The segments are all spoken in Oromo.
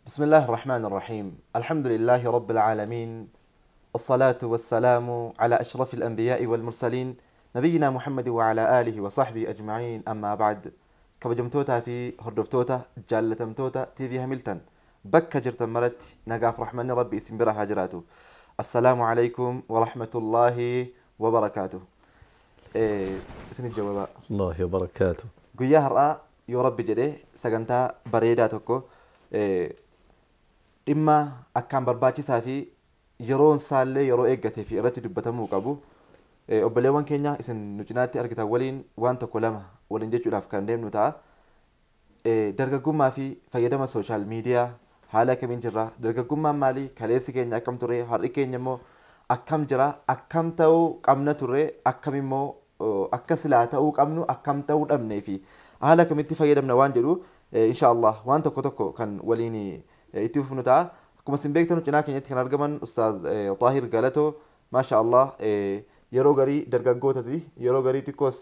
بسم الله الرحمن الرحيم. الحمد لله رب العالمين، الصلاة والسلام على أشرف الأنبياء والمرسلين، نبينا محمد وعلى آله وصحبه أجمعين. أما بعد، kabajamtootaa fi hordoftoota jaallatamtoota TV Hamilton bakka jirtan maratti nagaaf rahmanni Rabbi isin bira haa jiraatu. Assalaamu alaikum wa rahmatullaahi wa barakaatuh. Isin jawabaa. الله وبركاته. Guyyaa har'aa yoo Rabbi jedhee sagantaa bareedaa tokko, dhimma akkaan barbaachisaa fi yeroon isaallee yeroo eeggatee fi irratti dubbatamuu qabu, obboleewwan keenya isin nu cinaatti argitan waliin waan tokko lama waliin jechuudhaaf kan deemnu ta'a. Dargaggummaa fi fayyadama social media haala akkamiin jirra? Dargaggummaan maali? Kaleessi keenya akkam ture? Har'i keenya immoo akkam jira? Akkam ta'uu qabna ture? Akkam immoo akka silaa ta'uu qabnu akkam ta'uu dhabnee fi haala akkamitti fayyadamna waan jedhu, insha Allah waan tokko tokko kan waliin itti fufnu ta'a. Akkuma isin beektan, cinaa keenyatti kan argaman Ustaaz Xaahir Galatoo, maasha Allah, yeroo garii dargaggootati, yeroo garii xiqqoos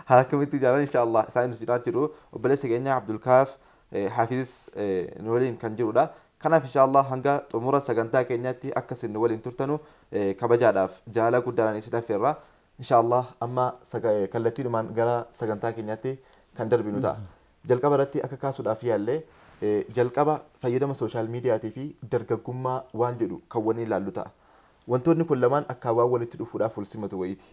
haala akkamitti ijaaran, insha Allah isaan nu cinaa jiru. Obboleessa keenya Abdulkaaf Hafiz nu waliin kan jirudha. Kanaaf insha Allah hanga xumura sagantaa keenyaatti akka isin nu waliin turtanu kabajaadhaaf jaalala guddaadhaan isin affeerra. Insha Allah amma kallattiidhumaan gara sagantaa keenyaatti kan darbinu ta'a. Jalqaba irratti akka kaasuudhaaf yaallee, jalqaba fayyadama social mediaatii fi dargaggummaa waan jedhu kan waliin ilaallu ta'a. Wantoonni kun lamaan akka waan walitti dhufuudhaaf wal simatu wayiiti.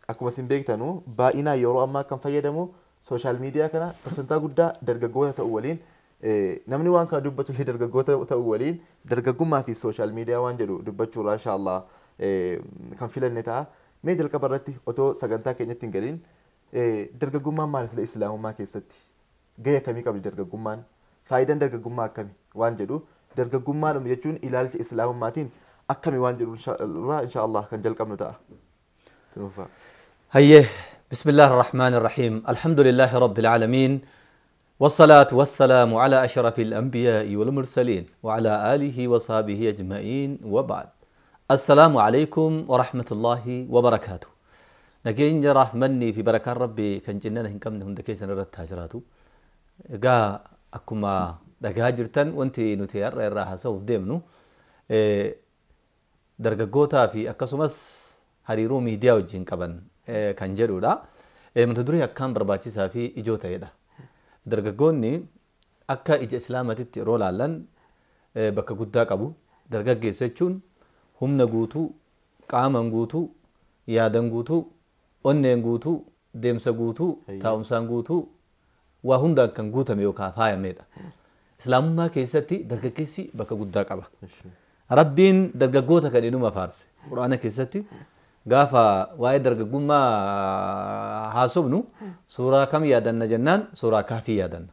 Akkuma isin beektanu, baay'inaan yeroo ammaa kan fayyadamu social media kana parsantaa guddaa dargaggoota ta'uu waliin, namni waan kana dubbatu illee dargaggoota ta'uu waliin, dargaggummaa fi social media waan jedhu dubbachuurraa insha Allah kan filanne ta'a. Mee jalqaba irratti otoo sagantaa keenyatti hin galiin, dargaggummaan maali sila islaamummaa keessatti? Gahee akkamii qabdi dargaggummaan? Faayidaan dargaggummaa akkami waan jedhu, dargaggummaadhuma jechuun ilaalcha islaamummaatiin akkami waan jedhu irraa insha Allah kan jalqabnu ta'a. Tunuufaa. هيه، بسم الله الرحمن الرحيم، الحمد لله رب العالمين، والصلاة والسلام على أشرف الأنبياء والمرسلين وعلى آله وصحبه أجمعين، وبعد، السلام عليكم ورحمة الله وبركاته. Nageenya rahmanni fi barakaan Rabbi kan jinnana hin qabne hunda keessan irratti haa jiraatu. Egaa akkuma dhagaa jirtan, wanti nuti har'a irraa haasa'uuf deemnu dargaggootaa fi akkasumas hariiroo miidiyaa wajjin qaban kan jedhudha. Mata duree akkaan barbaachisaa fi ijoo ta'edha. Dargaggoonni akka ija islaamatitti yeroo laallan bakka guddaa qabu. Dargaggeessa jechuun humna guutuu, qaaman guutuu, yaadan guutuu, onneen guutuu, deemsa guutuu, taa'umsaan guutuu, waa hundaan kan guutame yookaan faayamedha. Islaamummaa keessatti dargaggeessi bakka guddaa qaba. Rabbiin dargaggoota kan inuma faarse. Quraana keessatti gaafa waa'ee dargaggummaa haasofnu suuraa kam yaadanna jennaan, suuraa Kaafii yaadanna.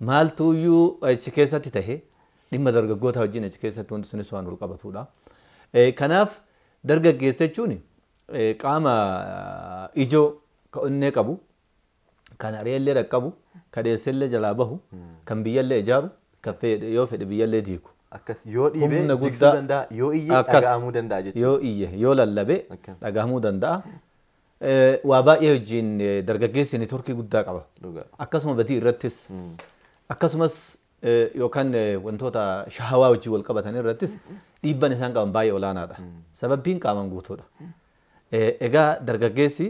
Maaltu iyyuu achi keessatti tahe dhimma dargaggoota wajjin achi keessatti wanti sunis waan wal qabatudha. Kanaaf dargaggeessa jechuun qaama ijoo ka onnee qabu, kan ari'ellee dhaqqabu, kan dheessellee jalaa bahu, kan biyyallee ijaaru, kan yoo fedhe biyyallee diigu. Akkas yoo dhiibee Humna jigsuu guddaa danda'a, yoo iyye Akkas. dhaga'amuu danda'a jechuudha. Yoo iyye, yoo lallabe dhagahamuu danda'a. Waa baay'ee wajjin dargaggeessi networkii guddaa qaba. Akkasuma badii irrattis, akkasumas yookaan wantoota shahawaa wajjin wal qabatan irrattis dhiibban isaan qaban baay'ee olaanaadha. Sababbiin qaaman guutuudha. Egaa dargaggeessi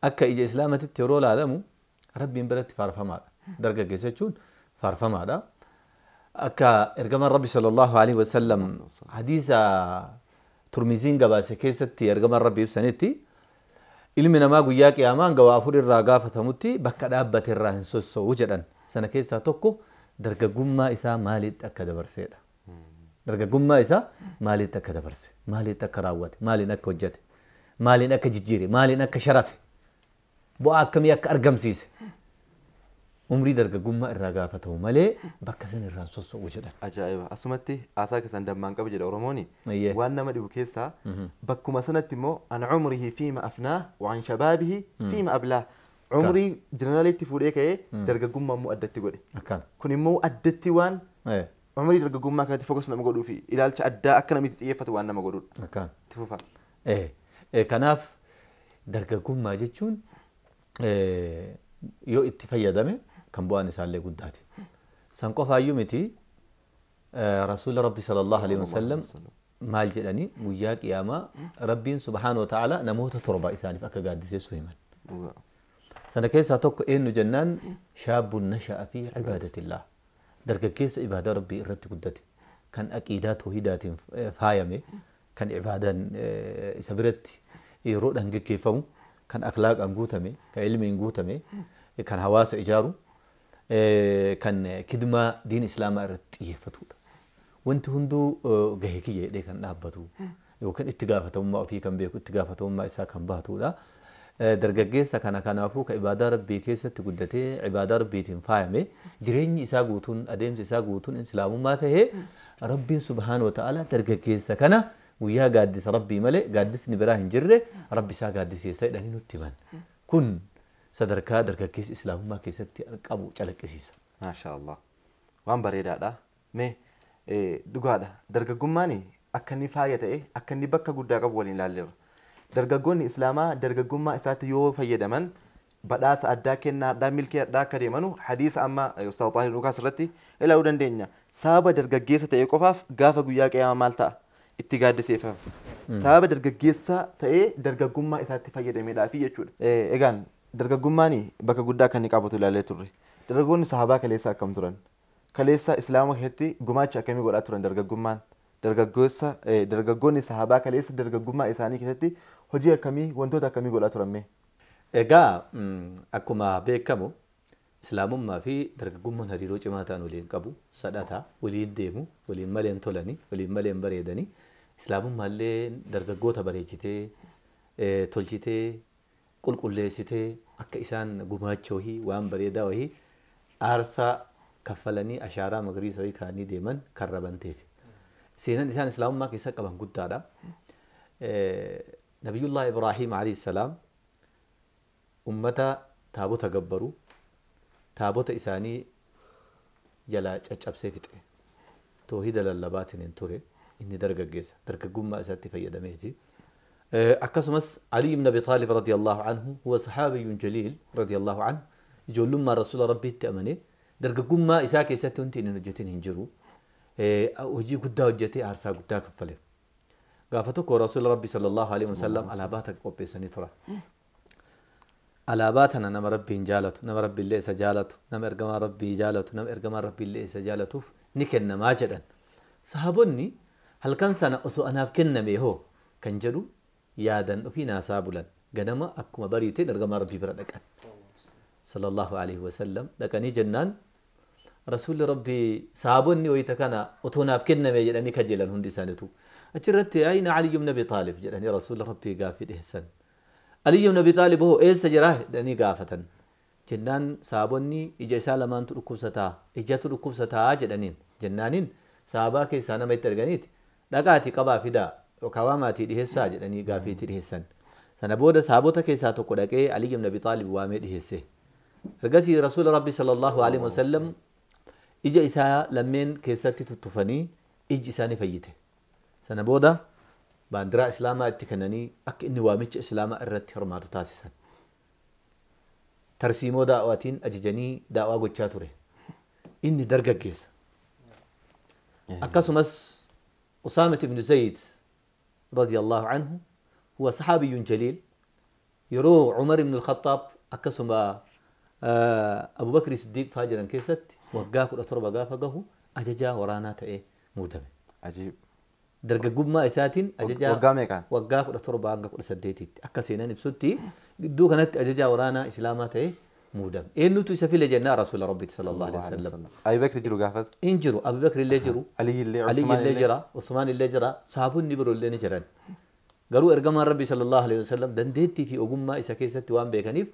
akka ija islaamatitti yeroo ilaalamu Rabbiin biratti faarfamaadha. Dargaggeessa jechuun faarfamaadha. Akka ergamaan Rabbi sallallahu alaihi wasallam hadiisa Turmiziin gabaase keessatti ergamaan Rabbi ibsanitti, ilmi namaa guyyaa qiyaamaa hanga waa afur irraa gaafatamutti bakka dhaabbate irraa hin sosso'u jedhan. Sana keessaa tokko dargaggummaa isaa maalitti akka dabarseedha. Dargaggummaa isaa maalitti akka dabarse, maalitti akka raawwate, maaliin akka hojjete, maaliin akka jijjiire, maaliin akka sharafe, bu'aa akkamii akka argamsiise. Umrii dargaggummaa irraa gaafatamu malee bakka san irraa hin sosso'u jedhan. Ajaa'iba! Asumatti haasaa keessan dammaan qaba jedha Oromooni. Ayyee. Waan nama dhibu keessaa bakkuma sanatti immoo عن عمره فيما أفناه وعن شبابه فيما أبلاه. Umrii jeneraalitti fuudhee ka'ee dargaggummaa immoo addatti godhe. Akkana. Kun immoo addatti waan umrii dargaggummaa kanatti focus nama godhuu fi ilaalcha addaa akka namni itti xiyyeeffatu waan nama godhudha. Akkana. Itti fufaa. Kanaaf dargaggummaa jechuun yoo itti fayyadame kan bu'aan isaallee guddaati. San qofaayyuu miti. Rasuula Rabbi sallallahu alaihi wasallam maal jedhanii guyyaa qiyaamaa Rabbiin subhaanahu wa ta'ala namoota 7 isaaniif akka gaaddiseessu himan. Sana keessaa tokko eenyu jennaan shaabun nasha'a fi cibaadatillah. Dargaggeessa ibaadaa Rabbii irratti guddate kan aqiidaa toohidaatiin faayame kan ibaadaan isa biratti yeroodhaan geggeeffamu kan akhlaaqaan guutame kan ilmiin guutame kan hawaasa ijaaru kan kidmaa diin islaamaa irratti xiyyeeffatudha. Wanti hunduu gahee kiyya jedhee kan dhaabbatu yookaan itti gaafatamummaa ofii kan beeku itti gaafatamummaa isaa kan baatudha. Dargaggeessa kana kanaafuu ka ibaadaa Rabbii keessatti guddatee ibaadaa Rabbiitiin faayame jireenyi isaa guutuun adeemsi isaa guutuun islaamummaa tahee Rabbiin subhaanahu wa ta'ala dargaggeessa kana guyyaa gaaddisa Rabbii malee gaaddisni biraa hin jirre Rabbi isaa gaaddiseessa jedhanii nutti himan. Kun sadarkaa dargaggeessi islaamummaa keessatti qabu calaqqisiisa. Maasha Allah. Waan bareedaadha. Mee dhugaadha. Dargaggummaan akka inni faaya ta'e akka inni bakka guddaa qabu waliin ilaalleerra. Dargaggoonni islaamaa dargaggummaa isaatti yoo fayyadaman badhaasa addaa kennaa addaa milkii addaa akka deemanu hadiisa amma Ustaaz Xaahir Lukaas irratti ilaaluu dandeenya. Sababa dargaggeessa ta'e qofaaf gaafa guyyaa qiyaamaa maal ta'a? Itti gaaddiseeffama. Sababa dargaggeessa ta'ee dargaggummaa isaatti fayyadameedhaafi jechuudha. Egaan dargaggummaan bakka guddaa akka inni qabatu ilaalee turre. Dargaggoonni sahabaa kaleessa akkam turan? Kaleessa islaama keessatti gumaacha akkamii godhaa turan dargaggummaan? Dargaggoonni sahabaa kaleessa dargaggummaa isaanii keessatti hojii akkamii wantoota akkamii godhaa turan mee? Egaa akkuma beekamu islaamummaa fi dargaggummaan hariiroo cimaa ta'an waliin qabu sadhata waliin deemu waliin maleen tolanii waliin maleen bareedanii islaamummaallee dargaggoota bareechitee tolchitee qulqulleessitee akka isaan gumaacha wahii waan bareedaa wahii aarsaa kaffalanii ashaaraa magariisa wahii kaanii deeman kan rabanteef. Seenaan isaan islaamummaa keessa qaban guddaadha. Nabiyullah Ibraahiim alayhi salaam ummata taabota gabbaru taabota isaanii jalaa caccabsee fixe. Toohida lallabaatiin hin ture inni dargaggeessa dargaggummaa isaatti fayyadameeti. Akkasumas Ali ibn Abi Taalib radiyallahu anhu huwa sahaabiyyun jaliil radiyallahu anhu ijoollummaa rasuula rabbiitti amane dargaggummaa isaa keessatti wanti inni hojjetin hin jiru. Hojii guddaa hojjetee aarsaa guddaa kaffale. Gaafa tokko rasuula rabbi sallallahu alaihi wasallam alaabaa takka qopheessanii turan. Alaabaa tana nama rabbiin jaalatu, nama rabbiillee isa jaalatu, nama ergamaa rabbii jaalatu, nama ergamaa rabbiillee isa jaalatuuf ni kennamaa jedhan. Sahaabonni halkan sana osoo anaaf kenname hoo kan jedhu yaadan ofii naasaa bulan. Ganama akkuma bariiteen ergamaa rabbii bira dhaqan. Sallallahu alaihi wasallam dhaqanii jennaan Rasuulli Rabbii sahaabonni wayita kana otoo naaf kenname jedhanii kajeelan hundi isaaniitu. Achirratti ayna Ali ibn Abi Taalib jedhanii Rasuulli Rabbii gaaffii dhiyeessan. Ali ibn Abi Taalib hoo eessa jira jedhanii gaafatan. Jennaan sahaabonni ija isaa lamaantu dhukkubsataa ijatu dhukkubsataa jedhaniin. Jennaaniin sahabaa keessaa nama itti arganiiti dhaqaatii qabaa fidaa yookaan waamaatii dhiyeessaa jedhanii gaaffiitti dhiyeessan. Sana booda sahaabota keessaa tokko dhaqee Ali ibn Abi Taalib waamee dhiyeesse. Ergasii Rasuula Rabbii sallallahu alaihi wasallam ija isaa lammeen keessatti tuttufanii iji isaanii fayyite. Sana booda baandiraa islaamaa itti kennanii akka inni waamicha islaamaa irratti hirmaatu taasisan. Tarsiimoo daawaatiin ajajanii daawaa gochaa ture. Inni dargaggeessa. Akkasumas Usaamat ibn Zayd radiyallahu anhu huwa saxaabiyyun jaliil yeroo Umar ibn al-Khattaab akkasuma Abu Bakri Siddiq faa jiran keessatti waggaa 17 gaafa gahu ajajaa waraanaa ta'ee muudame. Ajiib. Dargaggummaa isaatiin ajajaa Waggaa meeqaan? Waggaa 17 hanga 18tti akka seenan ibsutti gidduu kanatti ajajaa waraanaa islaamaa ta'ee muudame. Eenyutu isa file jennaa Rasuula Rabbiiti sallallahu alaihi wasallam. Abi Bakri jiru gaafas. In jiru Abu Bakri illee jiru. Ali illee Ali illee jira Usmaan illee jira sahaabonni biroo illee ni jiran. Garuu ergamaan Rabbi sallallahu alaihi wasallam dandeettii fi ogummaa isa keessatti waan beekaniif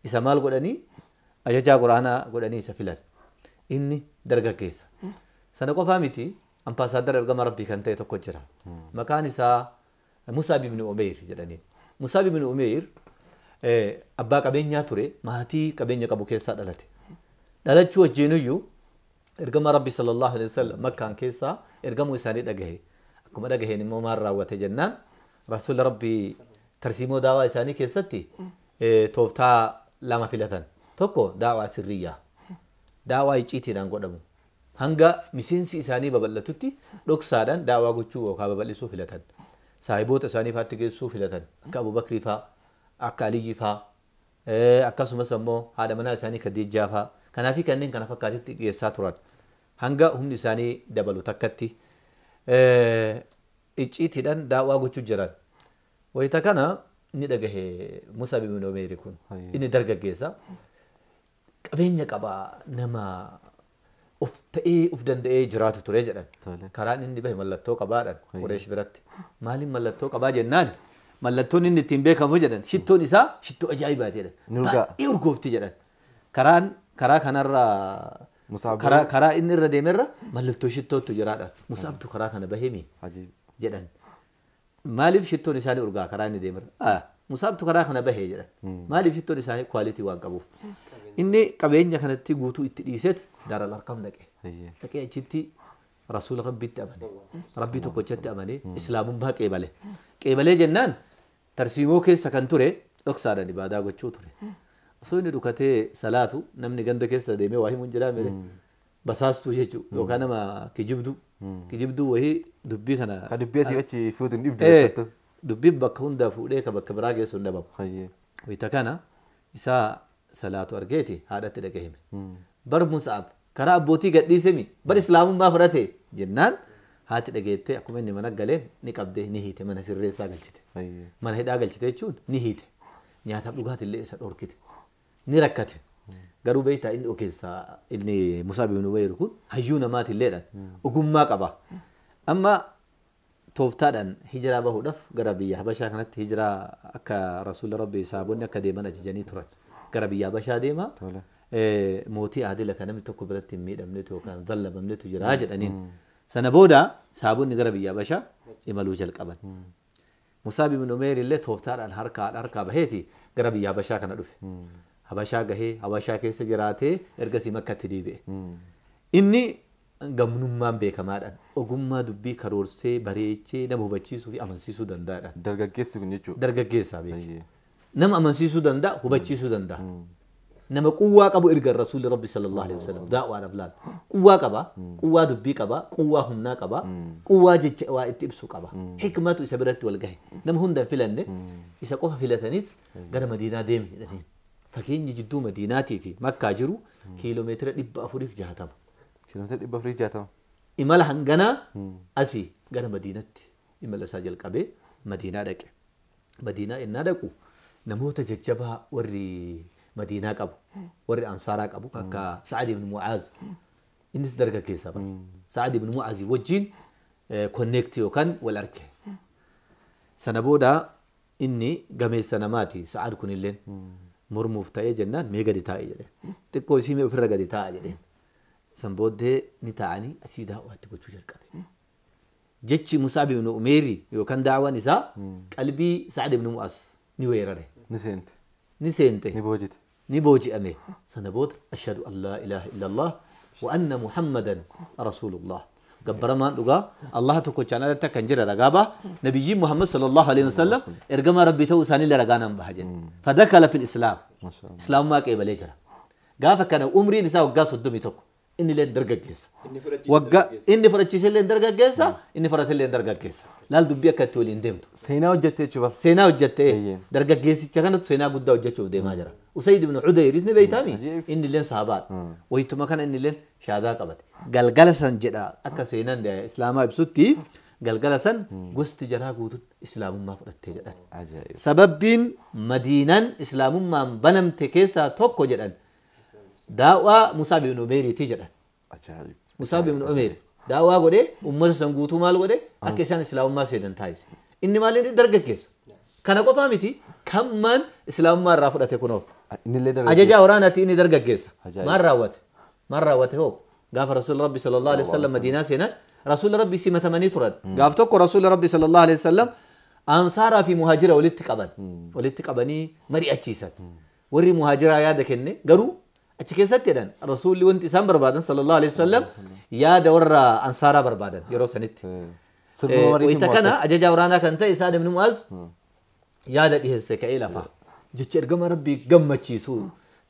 isa maal godhanii ajajaa waraanaa godhanii isa filan. Inni dargaggeessa. Sana qofaa miti ambaasaadara ergamaa Rabbii kan ta'e tokko jira. Maqaan isaa Musaab ibn Umeyr jedhaniin. Musaab ibn Umeyr abbaa qabeenyaa ture maatii qabeenya qabu keessaa dhalate. Dhalachuu wajjinuyyuu ergamaa Rabbi sallallahu alaihi wasallam makkaan keessaa ergamuu isaanii dhagahe. Akkuma dhagaheen immoo maal raawwate jennaan Rasuulli Rabbii tarsiimoo daawaa isaanii keessatti tooftaa lama filatan. Tokko daawaa sirriyyaa. Daawaa icciitiidhaan godhamu. Hanga miseensi isaanii babal'atutti dhoksaadhaan daawaa gochuu yookaan babal'isuu filatan. Saahiboota isaanii faatti geessuu filatan. Akka Abubakrii faa, akka Aliyyi faa, akkasumas ammoo haadha manaa isaanii Khadiijaa faa. Kanaafi kanneen kana fakkaatitti geessaa turan. Hanga humni isaanii dabalu takkatti icciitiidhaan daawaa gochuu jiran. Wayita kana ni dhagahe Mus'ab ibn Umayr kun. Inni dargaggeessa. Qabeenya qaba nama of ta'ee of danda'ee jiraatu ture jedhan. Karaan inni bahe mallattoo qabaadhaan Qureesh biratti. Maaliin mallattoo qabaa jennaan mallattoon inni ittiin beekamu jedhan shittoon isaa shittoo ajaa'ibaati jedhan. Baay'ee urgoofti jedhan. Karaa kanarraa karaa inni irra deemerra mallattoo shittootu jiraadha. Mus'abtu karaa kana bahee jedhan. Maaliif shittoon isaanii urgaa karaa inni deemerra? Mus'abtu karaa kana bahee jedhan. Maaliif shittoon isaanii kwaalitii waan qabuuf? Inni qabeenya kanatti guutuu itti dhiiseet Daaral Arqam dhaqe. Dhaqee achitti Rasuula Rabbiitti amane. Rabbii tokkochatti amane Islaamummaa qeebale. Qeebalee jennaan tarsiimoo keessa kan ture dhoksaadhaan ibaadaa gochuu ture. Osoo inni dhukatee salaatu namni ganda keessa deemee waa himuun jiraa mere basaastuu jechuudha yookaan nama kijibduu. Kijibduu wayii dubbii kana. Ka dubbii asii achi fuutu hin dhibdu. Dubbiin bakka hundaa fuudhee ka bakka biraa geessu hin dhabamu. Wayita kana isaa salaatu argeeti haadhatti dhaqee hime. Bar Mus'ab karaa abbootii gadhiisemi bar Islaamummaa fudhate jennaan haati dhageettee akkuma inni mana galeen ni qabdee ni hiite mana sirreessaa galchite. Mana hidhaa galchite jechuun ni hiite. Nyaataaf dhugaatillee isa dhorkite. Ni rakkate. Garuu beektaa inni ogeessaa inni Mus'ab ibn Umayr kun hayyuu namaatilleedhaan ogummaa qaba. Amma tooftaadhaan hijiraa bahuudhaaf gara biyya Habashaa kanatti hijiraa akka Rasuula Rabbii sahaabonni akka deeman ajajanii turan. Gara biyya Habashaa deema. Mootii adila kan namni tokko biratti hin miidhamnetu yookaan zallamamnetu jira jedhaniin. Sana booda sahaabonni gara biyya Habashaa imaluu jalqaban. Mus'ab ibn Umayr illee tooftaadhaan harkaa baheeti gara biyya Habashaa kana dhufe. Habashaa gahee Habashaa keessa jiraatee ergasii Makkatti deebi'e. Inni gamnummaan beekamaadhaan ogummaa dubbii karoorsee bareechee nama hubachiisuu fi amansiisuu danda'aadhaan. Dargaggeessi kun jechuudha. Dargaggeessaa beeki. Nama amansiisuu danda'a, hubachiisuu danda'a. Nama quwwaa qabu erga Rasuulli Rabbi sallallahu alaihi wasallam daa'waadhaaf laala. Quwwaa qaba, quwwaa dubbii qaba, quwwaa humnaa qaba, quwwaa jecha waa itti ibsu qaba. Hikmatu isa biratti wal gahe. Nama hunda hin filanne isa qofa filataniit gara Madiinaa deemi jedhaniin. Fageenyi jidduu Madiinaatii fi Makkaa jiru kiiloomeetira 460. Kiiloomeetira 460. Imala hanganaa asii gara Madiinatti imala isaa jalqabee Madiinaa dhaqe. Madiinaa innaa dhaqu namoota jajjabaa warri Madiinaa qabu, warri Ansaaraa qabu akka Sa'ad ibn Mu'aaz innis dargaggeessa bara. Sa'ad ibn Mu'aaz wajjin konneektii yookaan wal arge. Sana booda inni gameessa namaati Sa'ad kunilleen mormuuf ta'ee jennaan mee gadi taa'e jedheen. Xiqqoo isii mee ofirra gadi taa'a jedheen. San booddee ni taa'anii asii daawwaatti gochuu jalqabe. Jechi Mus'ab ibn Umayr yookaan daawwan isaa qalbii Sa'ad ibn Mu'aaz ni weerare. Ni seente. Ni seente. Ni boojite. Ni booji'ame. Sana booda ashhadu an laa ilaaha illallah wa anna Muhammadan rasuulullah. Gabbaramaan dhugaa Allah tokkochaan alatti kan jira ragaa baha. Nabiyyiin Muhammad sallallahu alaihi wasallam ergamaa Rabbii ta'uu isaanii ragaa nan baha jedhe. Fadakala fil Islaam. Islaamummaa qeebalee jira. Gaafa kana umriin isaa waggaa 31. Inni illee dargaggeessa. Inni fudhachiise illee dargaggeessa, inni fudhate illee dargaggeessa. Laal dubbii akka itti waliin deemtu. Seenaa hojjettee jechuudha. Seenaa hojjettee dargaggeessicha kanatu seenaa guddaa hojjechuuf deemaa jira. Usayd ibn Hudayris ni beeytaami? Inni illee sahabaadha. Wayituma kana inni illee shaadaa qabate. Galgala san jedha akka seenaan Islaamaa ibsutti galgala san gosti jaraa guutuun Islaamummaa fudhattee jedhan. Sababbiin Madiinaan Islaamummaan banamte keessaa tokko jedhan. Daawwaa Mus'ab ibn Umayriiti jedhan. Mus'ab ibn Umayr daawwaa godhee uummata san guutuu maal godhee akka isaan Islaamummaa seenan taasise. Inni maal inni dargaggeessa. Kana qofaa miti kammaan Islaamummaa irraa fudhate kunoo. Ajajaa waraanaati inni dargaggeessa. Maal raawwate? Maal raawwate hoo? Gaafa Rasuulli Rabbi sallallahu alaihi wasallam Madiinaa seenan Rasuulli Rabbi simatamanii turan. Gaaf tokko Rasuulli Rabbi sallallahu alaihi wasallam Ansaaraa fi Muhaajira walitti qaban. Walitti qabanii mari'achiisan. Warri Muhaajiraa yaada kenne garuu achi keessatti jedhan Rasuulli wanti isaan barbaadan sallallahu alaihi wasallam yaada warra Ansaaraa barbaadan yeroo sanitti. Wayita kana ajajaa waraanaa kan ta'e Sa'ad ibn Mu'aaz yaada dhiheesse ka'ee lafa. Jecha ergama Rabbii gammachiisu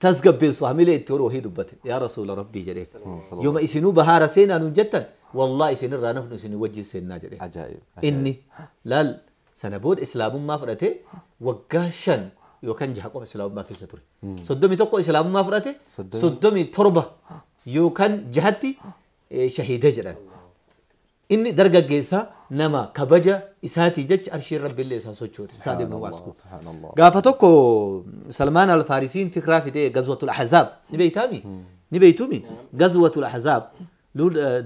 Tasgabbeessu hamilee itti horuu wahii dubbate. Yaa Rasuula Rabbii jedhee. Yooma isinuu bahaara seenaa nuun jettan wallaahi isinirraa nafnu isin wajjin seennaa jedhee. Ajaa'ib. Inni laal sana booda islaamummaa fudhatee waggaa 5 yookaan 6 qofa islaamummaa keessa ture. 31 islaamummaa fudhate 37 yookaan 6tti shahiida jedhan. Inni dargaggeessa nama kabaja isaatii jecha arshiin rabbiillee isaa sochoose. Sa'ad ibn Mu'aaz kun. Subhaanallah. Gaafa tokko Salmaan Alfaarisiin fikraa fidee Gazwatul Ahzaab ni beeytaami? Ni beeytumi? Gazwatul Ahzaab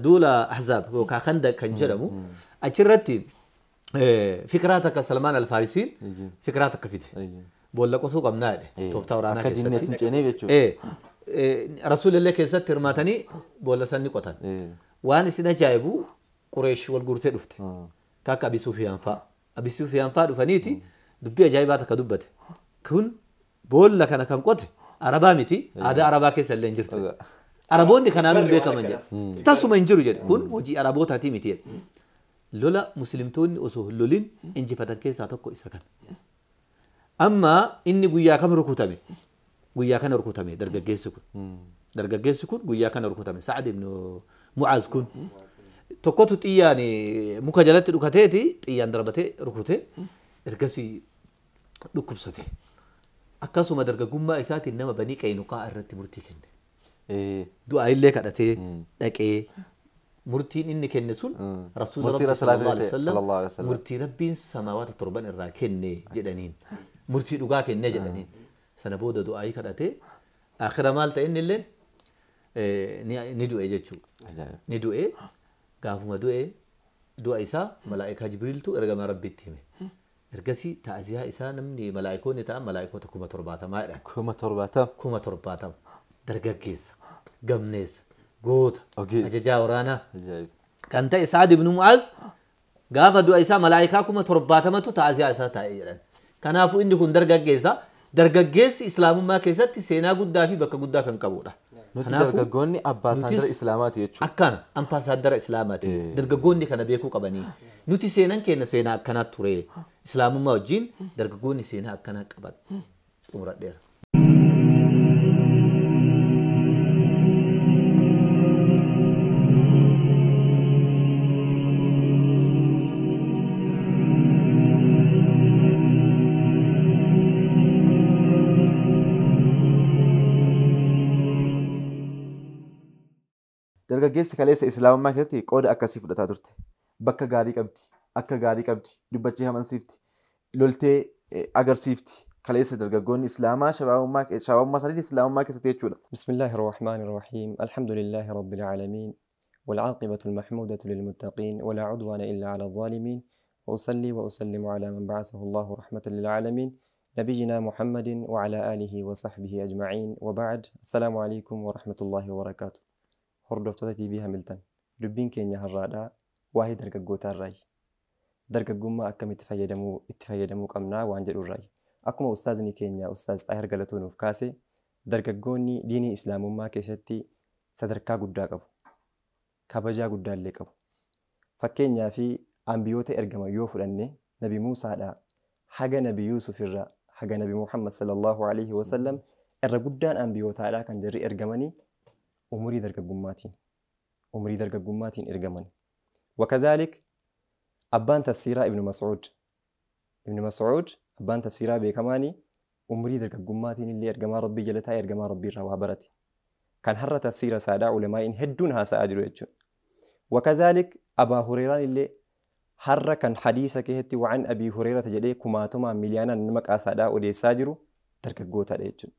duula Ahzaab yookaan Khandaq kan jedhamu achirratti fikraa takka Salmaan Alfaarisiin fikraa takka fide. Boolla qosuu qabnaa jedhe tooftaa waraanaa Akka diinni keessatti. hin ceenee jechuudha. Rasuulillee keessatti hirmaatanii boolla san ni qotan. Waan isin ajaa'ibu Qureesh wal guurtee dhufte. Akka Abi Sufyaan fa'a. Abi Sufyaan fa'a dhufaniiti dubbii ajaa'ibaa takka dubbate. Kun boolla kana kan qote Arabaa miti aadaa Arabaa keessa illee hin jirtu. Araboonni kanaan hin beekaman jedhe. Tasuma hin jiru jedhe. Kun hojii Arabootaatii miti jedhe. Lola muslimtoonni osoo hin lolin injifatan keessaa tokko isa kana. Amma inni guyyaa kam rukutame? Guyyaa kana rukutame dargaggeessi kun. Dargaggeessi kun guyyaa kana rukutame. Sa'ad ibn Mu'aaz kun. Tokkotu xiyyaan muka jalatti dhukateeti xiyyaan darbatee rukute ergasii dhukkubsate. Akkasuma dargaggummaa isaatiin nama Banii Qaynuqaa irratti murtii kenne. Du'aa illee kadhatee dhaqee murtiin inni kenne sun Rasuula Murtii Rabbii Rasuulaa sallallahu alaihi ta'e, sallallahu alaihi wasallam wasallam. murtii Rabbiin samaawaata torban irraa kenne jedhaniin. Murtii dhugaa kenne jedhaniin. Sana booda du'aayii kadhatee akhira maal ta'e inni illeen ni du'e jechuudha. Ajaa'ib. Ni du'e gaafuma du'e du'a isaa malaa'ikaa Jibriiltu ergamaa Rabbiitti hime. Ergasii ta'aziyaa isaa namni malaa'ikoonni ta'an malaa'ikoota 70,000 jedhan. 70,000. 70,000 dargaggeessa gamneessa goota Ogeessa. ajajaa waraanaa Ajaa'ib. kan ta'e Sa'ad ibn Mu'aaz gaafa du'a isaa malaa'ikaa 70,000 ta'aziyaa isaa taa'ee jedhan. Kanaafuu inni kun dargaggeessa. Dargaggeessi islaamummaa keessatti seenaa guddaa fi bakka guddaa kan qabudha. Nuti Kanaafuu dargaggoonni abbaasaadara nutis Islaamaati jechuudha. Akkana ambaasaadara Islaamaati. Dargaggoonni kana beekuu qabanii. Nuti seenan keenya seenaa akkanaa ture. Islaamummaa wajjin dargaggoonni seenaa akkanaa qaban. Xumuradheera. Dargaggeessi kaleessa Islaamummaa keessatti qooda akkasii fudhataa turte. Bakka gaarii qabdi, akka gaarii qabdi, dubbachee amansiifti, loltee agarsiifti. Kaleessa dargaggoonni Islaamaa shabaabummaa isaanii Islaamummaa keessatti jechuudha. بسم الله الرحمن الرحيم الحمد لله رب العالمين والعاقبة المحمودة للمتقين ولا عدوان إلا على الظالمين وأصلي وأسلم على من بعثه الله رحمة للعالمين نبينا محمد وعلى آله وصحبه أجمعين وبعد السلام عليكم ورحمة الله وبركاته. Hordoftoota TV Hamilton dubbiin keenya har'aadhaa waa'ee dargaggootaa irraayi. Dargaggummaa akkamitti itti fayyadamuu qabnaa waan jedhu irraayi. Akkuma ustaazni keenya Ustaaz Xaahir Galatoo nuuf kaase dargaggoonni diinii islaamummaa keessatti sadarkaa guddaa qabu. Kabajaa guddaa illee qabu. Fakkeenyaa fi ambiyoota ergaman yoo fudhanne Nabi Muusaadhaa haga Nabi Yuusuf irraa haga Nabi Muhammad sallallahu alaihi wasallam irra guddaan ambiyootaadhaa kan jarri ergamanii umurii dargaggummaatiin umurii dargaggummaatiin ergaman. Wakazalik abbaan tafsiiraa Ibn Mas'uud Ibn Mas'uud abbaan tafsiiraa beekamaanii umurii dargaggummaatiin illee ergamaa Rabbii jala taa'ee ergamaa Rabbii irraa waa barate. Kan har'a tafsiira saadaa ulamaa'iin hedduun haasa'aa jiru jechuudha. Wakazalik Abaa Hureeraan illee har'a kan hadiisa keessatti waan Abii Hureerata jedhee kumaatumaan miliyaanaan nama qaasaadhaa odeessaa jiru dargaggootaadha jechuudha.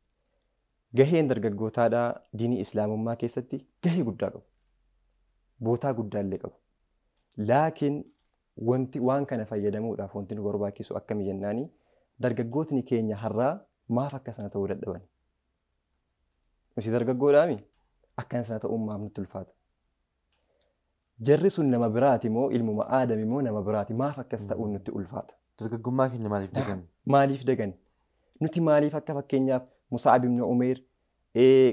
Gaheen dargaggootaadhaa diinii islaamummaa keessatti gahee guddaa qabu. Bootaa guddaa illee qabu. Laakiin wanti waan kana fayyadamuudhaaf wanti nu barbaachisu akkami jennaani dargaggootni keenya har'aa maaf akka sana ta'uu dadhaban? Nuti dargaggoodhaami akkana sana ta'uun maaf nutti ulfaata? Jarri sun nama biraati moo ilmuma aadami moo nama biraati maaf akkas ta'uun nutti ulfaata? Dargaggummaa keenya maaliif dagan? Maaliif dagan? Nuti maaliif akka fakkeenyaaf Musa'ab ibn Umeer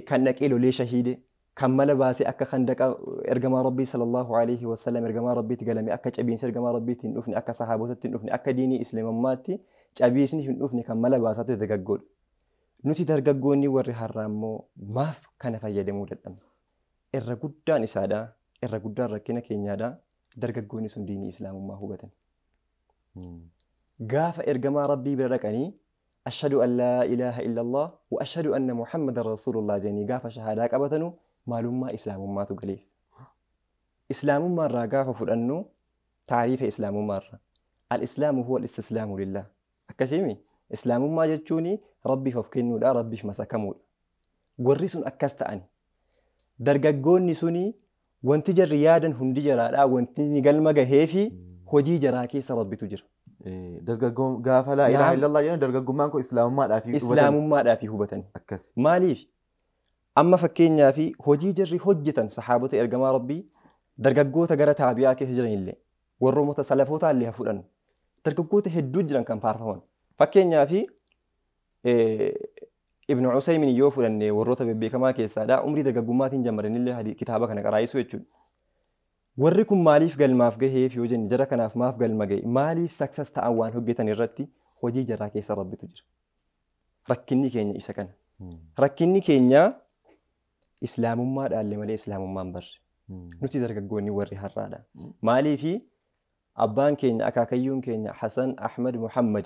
kan dhaqee lolee shahiide kan mala baasee akka kandaqa ergamaa Rabbii sallallahu alaihi wasallam ergamaa Rabbiitti galame akka cabiinsi ergamaa Rabbiitti hin dhufne akka sahaabotatti hin dhufne akka diinii islaamummaatti cabiisni hin dhufne kan mala baasaa ture dargaggoodha. Nuti dargaggoonni warri har'aa immoo maaf kana fayyadamuu dadhabne? Irra guddaan isaadha. Irra guddaan rakkina keenyaadha. Dargaggoonni sun diinii islaamummaa hubatan. Gaafa ergamaa rabbii bira dhaqanii ashhadu an laa ilaaha illallah wa ashhadu anna muhammadan rasuulullah jedhanii gaafa shahaadaa qabatanu maalummaa islaamummaatu galeef. Islaamummaarraa gaafa fudhannu taariifa islaamummaarra. Al-islaamu huwa al-istislaamu lillah. Akkasiimi islaamummaa jechuun rabbiif of kennuudha, rabbiif masakamuudha. Warri sun akkas ta'an. Dargaggoonni suni wanti jarri yaadan hundi jaraadha, wanti ni galma gahee fi hojii jaraa keessa rabbitu jira. Dargaggoon gaafa laa ilaaha illallah jedhan dargaggummaan kun islaamummaadhaa fi Islaamummaadhaa fi hubatani. Akkas. Maaliif? Amma fakkeenyaa fi hojii jarri hojjetan sahaabota ergamaa rabbii dargaggoota gara taabi'aa keessa jiranillee warroota salafootaa illee haa fudhannu. Dargaggoota hedduu jiran kan faarfaman. Fakkeenyaa fi Ibn Usaymin yoo fudhanne warroota bebbeekamaa keessaadha. Umrii dargaggummaatiin jammaranillee kitaaba kana qaraa'isuu jechuudha. Warri kun maaliif galmaaf gaheef yoo jenne jara kanaaf maaf galma gahe maaliif saksas ta'an waan hojjetan irratti hojii jaraa keessa rabbitu jira. Rakkinni keenya isa kana. Rakkinni keenya islaamummaa dhaalle malee islaamummaan barre. Nuti dargaggoonni warri har'aadha. Maaliifi abbaan keenya akaakayyuun keenya Hasan Ahmad Muhammad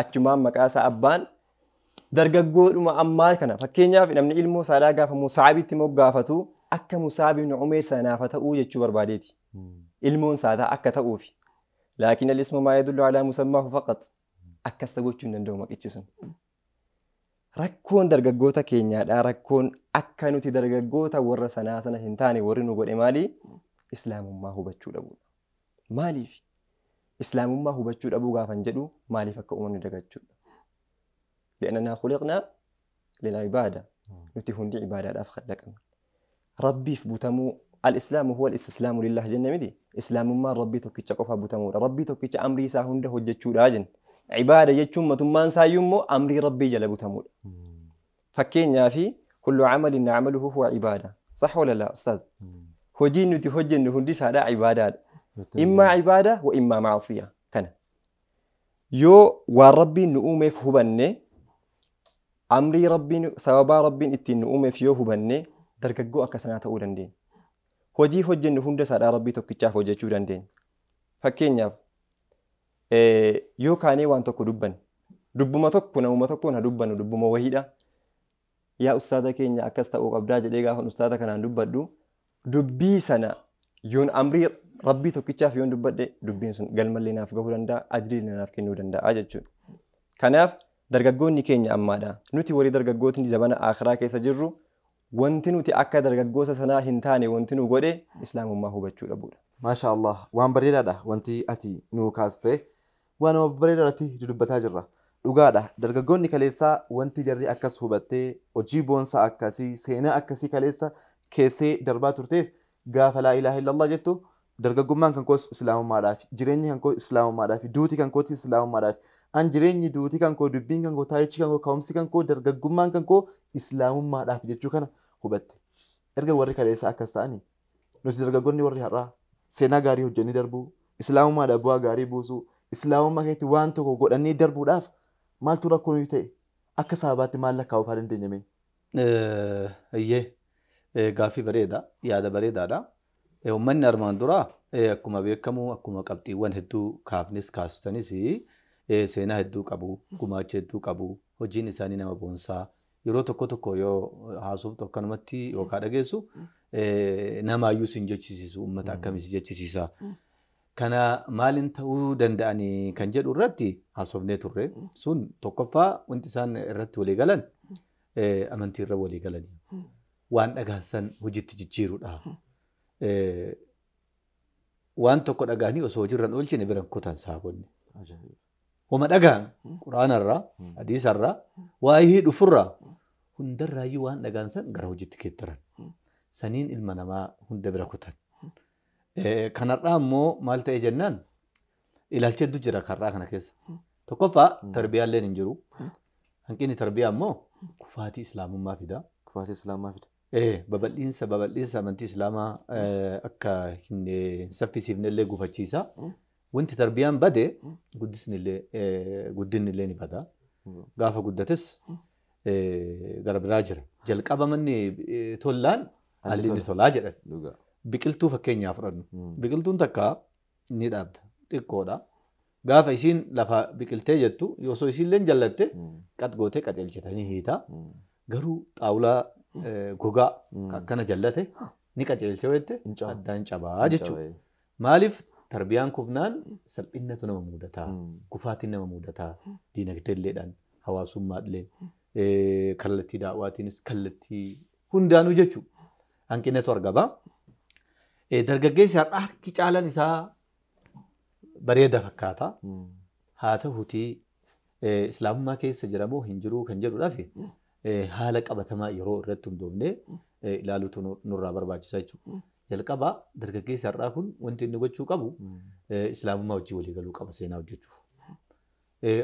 achumaan maqaa isaa abbaan dargaggoodhuma ammaa kana fakkeenyaaf namni ilmoo isaadhaa gaafa Musaabitti moggaafatu akka Musaab ibn Umayr sanaaf ta'uu jechuu barbaadeeti. Ilmoon isaataa akka ta'uufi. Laakiin al-ismu maa yadullu alaa musammaahu faqat. Akkas gochuu hin danda'u maqichi sun. Rakkoon dargaggoota keenyaadha. Rakkoon akka nuti dargaggoota warra sanaa sana hin taane warri nu godhe maali? Islaamummaa hubachuu dhabuudha. Maaliif? Islaamummaa hubachuu dhabuu gaafan jedhu maaliif akka uumamni dagachuudha? Li'annanaa khuliqnaa lil'ibaada. Nuti hundi ibaadaadhaaf khalaqamne. Rabbiif butamuu al-islaamu huwa al-istislaamu lillah jenne miti. Islaamummaan rabbii tokkicha qofa butamuudha. Rabbii tokkicha amrii isaa hunda hojjechuudha jenne. Ibaada jechuun matummaan isaayyuu immoo amrii rabbii jala butamuudha. Fakkeenyaa fi kullu camalin nacmaluhu huwa ibaada. Sax wala laa ustaaz? Hojiin nuti hojjennu hundi isaadhaa ibaadaadha. Immaa ibaada wa immaa maasiya kana. Yoo waan rabbiin nu uumeef hubanne amrii rabbiin sababaa rabbiin ittiin nu uumeef yoo hubanne dargaggoo akka sanaa ta'uu dandeenya. Hojii hojjennu hunda isaadhaa rabbii tokkichaaf hojjechuu dandeenya. Fakkeenyaaf yoo kaanee waan tokko dubbanne dubbuma tokko namuma tokkoon haa dubbannu dubbuma wahiidha. Yaa ustaaza keenya akkas ta'uu qabdaa jedhee gaafa ustaaza kanaan dubbadhu dubbii sana yoon amrii rabbii tokkichaaf yoon dubbadhe dubbiin sun galmallee naaf gahuu danda'a ajrii naaf kennuu danda'a jechuudha. Kanaaf dargaggoonni keenya ammaadha. Nuti warri dargaggootni zamana akhiraa keessa jirru wanti nuti akka dargaggoota sanaa hin taane wanti nu godhe islaamummaa hubachuu dhabuudha. Maasha Allah waan bareedaadha wanti ati nu kaaste waan bareedaadhaatti dubbataa jirra. Dhugaadha dargaggoonni kaleessaa wanti jarri akkas hubattee hojii boonsaa akkasii seenaa akkasii kaleessa keessee darbaa turteef gaafa laa ilaaha illallah jettu dargaggummaan kan koos islaamummaadhaaf jireenyi kan koo islaamummaadhaaf duuti kan kooti islaamummaadhaaf an jireenyi duuti kan koo dubbiin kan koo taayichi kan koo ka'umsi kan koo dargaggummaan kan koo islaamummaadhaaf jechuu kana hubatte. Erga warri kaleessa akkas ta'anii nuti dargaggoonni warri har'aa seenaa gaarii hojjennee darbuu islaamummaadhaaf bu'aa gaarii buusuu islaamummaa keessatti waan tokko godhannee darbuudhaaf maaltu rakkoo nuyi ta'e akka sababaatti maal lakkaa'uu fa'aa dandeenyame? Iyyee gaaffii bareeda yaada bareedaadha. Uummanni armaan duraa akkuma beekamu akkuma qabxiiwwan hedduu kaafnes kaastanis seenaa hedduu qabu gumaacha hedduu qabu hojiin isaanii nama boonsaa yeroo tokko tokko yoo haasoftu akkanumatti yookaan dhageessu namaayyuu sin jechisiisu uummata akkamii si jechisiisa. Kana maaliin ta'uu danda'anii kan jedhu irratti haasofnee turre sun tokkoffaa wanti isaan irratti walii galan amantii irra walii galanii waan dhagaasan hojiitti jijjiiruudha. Waan tokko dhagaanii osoo hojiirra hin oolchine bira kutan saabonni. Homa dhagaan quraanarraa, hadiisarraa, waa'ee dhufurraa hundarraayyuu waan dhagaan san gara hojiitti geeddaran. Saniin ilma namaa hunda bira kutan. Kanarraa immoo maal ta'e jennaan ilaalcha hedduu jira karraa kana keessa. Tokkoffaa tarbiyaalleen hin jiru. Hanqinni tarbiyaa immoo kufaatii islaamummaa fida. Kufaatii islaamummaa fida. Babal'iinsa amantii islaamaa akka hin saffisiifne illee gufachiisa. Wanti tarbiyaan bade guddinni illee ni bada. Gaafa guddates gara biraa jira. Jalqaba manni tollaan haalli inni tolaa jedhan. Biqiltuu fakkeenyaa fudhannu. Biqiltuun takka ni dhaabda. Xiqqoodha. Gaafa isiin lafa biqiltee jettu osoo isiillee jallatte qat gootee qajeelchitanii hiita. Garuu xaawulaa gogaa akkana jallate ni qajeelchee jette addaan cabaa jechuudha. Maaliif tarbiyaan kufnaan salphinnatu nama mudataa, kufaatiin nama mudataa, diinagdeelleedhaan, hawaasummaallee, kallattii daawwaatiinis kallattii hundaanuu jechuudha. Hanqinatu argama. Dargaggeessi har'a harki caalaan isaa bareeda fakkaata. Haa ta'uutii islaamummaa keessa jira moo hin jiruu kan jedhuudhaaf haala qabatamaa yeroo irratti hundoofnee ilaaluutu nurraa barbaachisa jechuudha. Jalqaba dargaggeessi har'aa kun wanti inni gochuu qabu islaamummaa hojii walii galuu qaba seenaa hojjechuuf.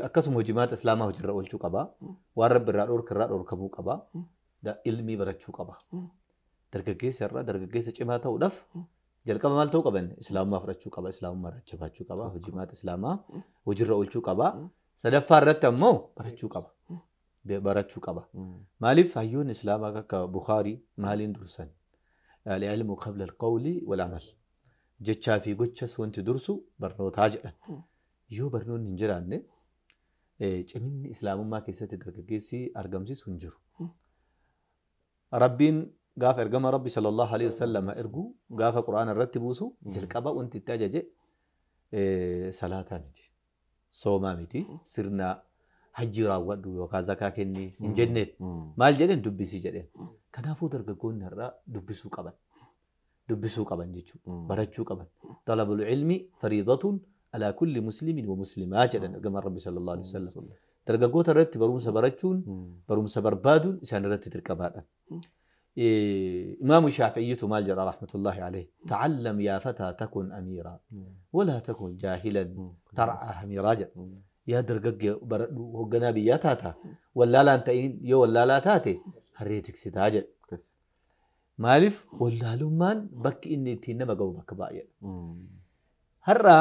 Akkasuma hojimaata islaamaa hojiirra oolchuu qaba. Waan rabbi irraa dhoorka irraa dhoorkamuu qaba. Ilmii barachuu qaba. Dargaggeessi har'aa dargaggeessa cimaa ta'uudhaaf jalqaba maal ta'uu qaban? Islaamummaa fudhachuu qaba, islaamummaa irratti jabaachuu qaba, hojimaata islaamaa hojiirra oolchuu qaba. Sadaffaa irratti ammoo barachuu qaba. Barachuu qaba. Maaliif hayyoonni islaamaa akka Bukaarii maaliin dursan? Al-ilmu qabla al-qawli wal-amal. Jechaa fi gochas wanti dursu barnootaa jedhan. Yoo barnoonni hin jiraanne ciminni islaamummaa keessatti dargaggeessi argamsiisu hin jiru. Rabbiin gaafa ergama Rabbi sallallahu alaihi wasallam ergu gaafa Qur'aana irratti buusu jalqaba wanti itti ajaje salaataa miti, soomaa miti, sirna hajji raawwadhu yookaan zakaa kenni hin jenneen. Maal jedheen? Dubbisii jedheen. Kanaafuu dargaggoonni har'aa dubbisuu qaban. Dubbisuu qaban jechuudha. Barachuu qaban. Talabul ilmi fariidatun alaa kulli muslimin wa muslimaa jedhan ergamaan Rabbi sallallahu alaihi wasallam. Dargaggoota irratti barumsa barachuun, barumsa barbaaduun isaan irratti dirqamaadha. Imaamu Shaafi'iyyitu maal jedha rahmatullahi alayhi? Ta'allam yaa fataa takun amiiraa walaa takun jaahilan tar'aa hamiiraa jedha. Yaa dargaggee baradhu hoogganaa biyyaa taata wallaalaan ta'in yoo wallaalaa taate harree tiksitaa jedha. Maaliif wallaalummaan bakki inni ittiin nama ga'u bakka baay'eedha. Har'a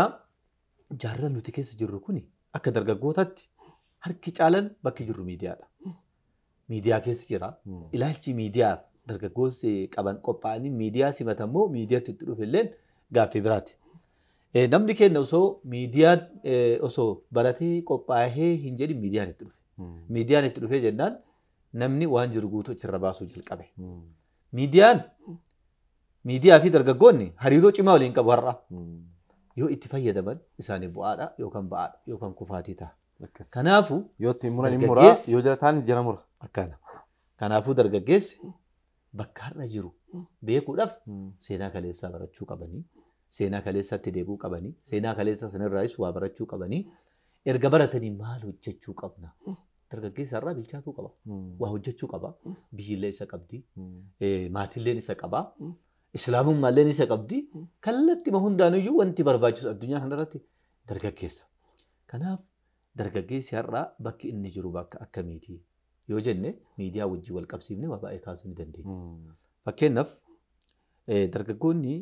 jaarraa nuti keessa jirru kuni akka dargaggootaatti harki caalan bakki jirru miidiyaadha. Miidiyaa keessa jira. Ilaalchi miidiyaaf dargaggoonni qaban qophaa'anii miidiyaa simatan moo miidiyaatti itti dhufe illeen gaaffii biraati. Namni keenya osoo miidiyaa osoo baratee qophaa'ee hin jedhin miidiyaan itti dhufe. Miidiyaan itti dhufee jennaan namni waan jiru guutuu achirra baasuu jalqabe. Miidiyaan miidiyaa fi dargaggoonni hariiroo cimaa waliin qabu har'a. Yoo itti fayyadaman isaanii bu'aadha yookaan ba'aadha yookaan kufaatii ta'a. Kanaafuu yoo itti muran hin muraa, yoo jala ta'an jala mura. Akkana. Kanaafuu dargaggeessi bakka har'a jiru beekuudhaaf seenaa kaleessaa barachuu qabanii, seenaa kaleessaatti deebi'uu qabanii, seenaa kaleessaa sanirraayis waa barachuu qabanii, erga baratanii maal hojjechuu qabna? Dargaggeessa har'aa bilchaatuu qaba. Waa hojjechuu qaba. Biyyillee isa qabdi. Maatilleen isa qaba. Islaamummaalleen isa qabdi. Kallattima hundaanuyyuu wanti barbaachisu addunyaa kanarratti dargaggeessa. Kanaaf dargaggeessi har'aa bakki inni jiru bakka akkamiiti yoo jenne miidiyaa wajjin wal qabsiifnee waa baay'ee kaasuu ni dandeenya. Fakkeenyaaf dargaggoonni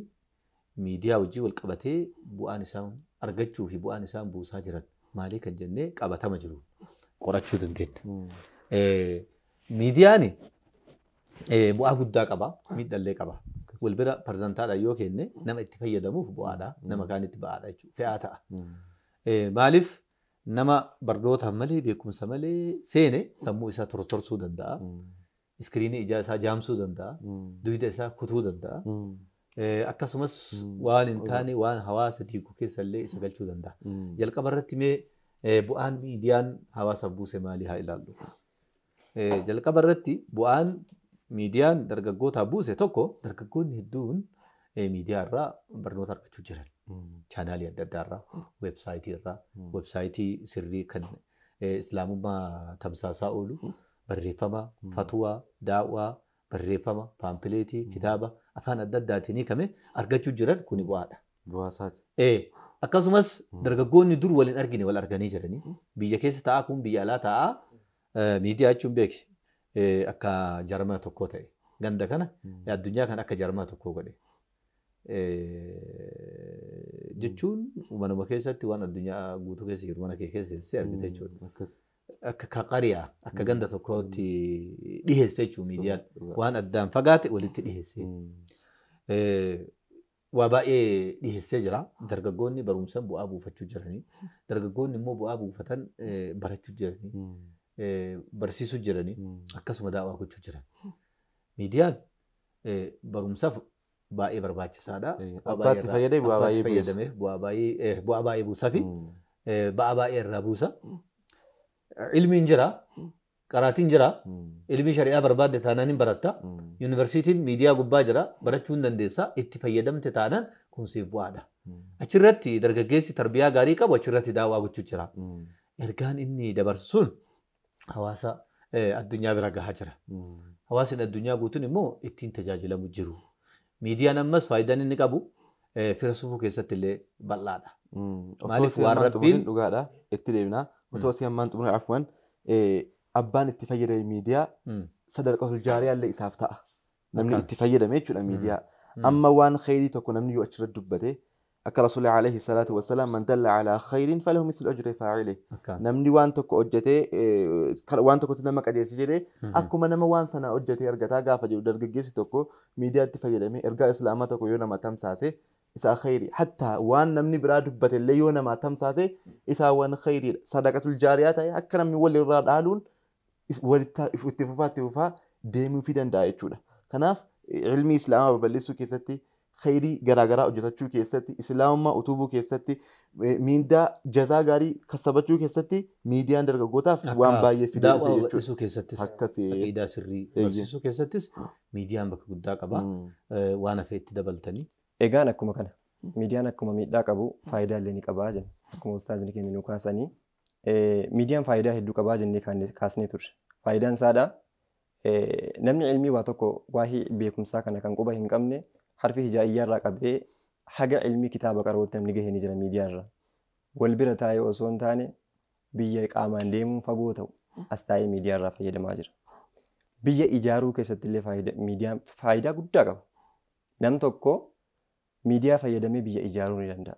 miidiyaa wajjin wal qabatee bu'aan isaan argachuu fi bu'aan isaan buusaa jiran maalii kan jennee qabatama jiru qorachuu dandeenya. Miidiyaan bu'aa guddaa qaba, miidhallee qaba. Wal bira parzantaadhaan yoo kenne nama itti fayyadamuuf bu'aadha, nama kaanitti ba'aadha jechuudha. Fe'aa ta'a. Maaliif nama barnootaan malee beekumsa malee seene sammuu isaa tortorsuu danda'a. Iskiriinii ijaa isaa jaamsuu danda'a. Dugda isaa kutuu danda'a. Akkasumas waan hin taane waan hawaasa diigu keessallee isa galchuu danda'a. Jalqaba irratti mee bu'aan miidiyaan hawaasaaf buuse maalii haa ilaallu. Jalqaba irratti bu'aan miidiyaan dargaggootaaf buuse tokko dargaggoonni hedduun miidiyaa irraa barnoota argachuu jiran. Chaanaalii adda addaa irraa, weebsaayitii irraa, weebsaayitii sirrii kan islaamummaa tamsaasaa oolu, barreeffama, fatuwaa, daawwaa, barreeffama, paampileetii, kitaaba afaan adda addaatiin hiikame argachuu jiran kuni bu'aadha. Bu'aasaati. Akkasumas dargaggoonni dur waliin argine wal arganii jiranii biyya keessa taa'aa kun biyya alaa taa'aa miidiyaa jechuun beeki akka jarmaa tokkoo ta'e ganda kana addunyaa kana akka jarmaa tokkoo godhe. Jechuun manuma keessatti waan addunyaa guutuu keessa jiru mana kee keessa teessee argite jechuudha. Akka qariyaa akka ganda tokkootti dhiheesse jechuudha miidiyaan. Waan addaan fagaate walitti dhiheesse. Waa baay'ee dhiheessee jira. Dargaggoonni barumsaan bu'aa buufachuu jiranii. Dargaggoonni immoo bu'aa buufatan barachuu jiranii. Barsiisuu jiranii. Akkasuma daawwaa gochuu jiran. Miidiyaan barumsaaf baay'ee barbaachisaadha. Abbaatti fayyadamee bu'aa baay'ee buusa. Bu'aa baay'ee buusaa fi ba'aa baay'ee irraa buusa. Ilmiin jira, qaraatiin jira, ilmii shari'aa barbaadde taanaan hin baratta. Yuunivarsiitiin miidiyaa gubbaa jira, barachuu hin dandeessa. Itti fayyadamte taanaan kun siif bu'aadha. Achirratti dargaggeessi tarbiyaa gaarii qabu achirratti daawwaa gochuu jira. Ergaan inni dabarsu sun hawaasa addunyaa bira gahaa jira. Hawaasni addunyaa guutuun immoo ittiin tajaajilamu jiru. Miidiyaan ammas faayidaan inni qabu fira sufuu keessatti illee bal'aadha. Maaliif waan rabbiin dhugaadha itti deemna. Otoo asii hammaan xumure afwan abbaan itti fayyadame miidiyaa sadarkaa jaariyaa illee isaaf ta'a. Namni itti fayyadame jechuudha miidiyaa. Amma waan khayrii tokko namni yoo achirratti dubbate akka Rasuulli alayhi salaatu wassalaam man dalla alaa khayrin falahu mislu ajri faa'ilih. Namni waan tokko hojjetee waan tokkotti nama qajeelche jedhee akkuma nama waan sana hojjetee argataa gaafa jedhu dargaggeessi tokko miidiyaatti fayyadamee ergaa islaamaa tokko yoo nama tamsaase isaa khayrii. Hattaa waan namni biraa dubbate illee yoo nama tamsaase isaa waan khayriidha. Sadaqatul jaariyaa ta'e akka namni walirraa dhaaluun walitti itti fufaa deemuufii danda'a jechuudha. Kanaaf ilmi islaamaa babal'isuu keessatti khayrii garaagaraa hojjetachuu keessatti islaamummaa utubuu keessatti miindaa jazaa gaarii kassabachuu keessatti miidiyaan dargaggootaaf waan baay'ee fidee dhufe jechuudha. Barsiisuu keessattis aqiidaa sirrii barsiisuu keessattis miidiyaan bakka guddaa qaba. Waan hafe itti dabaltanii. Egaan akkuma kana miidiyaan akkuma miidhaa qabu faayidaa illee ni qabaa jenna. Akkuma ustaazni keenya nu kaasanii miidiyaan faayidaa hedduu qabaa jennee kaasnee turre. Faayidaan isaadha namni ilmii waa tokko waa'ee beekumsaa kana kan quba hin qabne harfi hijaa'iyyaa irraa qabee haga ilmii kitaaba qarootti namni gahee ni jira miidiyaa irra. Wal bira taa'ee osoo hin taane biyya qaamaan deemuun fagoo ta'u as taa'ee miidiyaa irraa fayyadamaa jira. Biyya ijaaruu keessatti illee miidiyaan faayidaa guddaa qaba. Nam tokko miidiyaa fayyadamee biyya ijaaruu ni danda'a.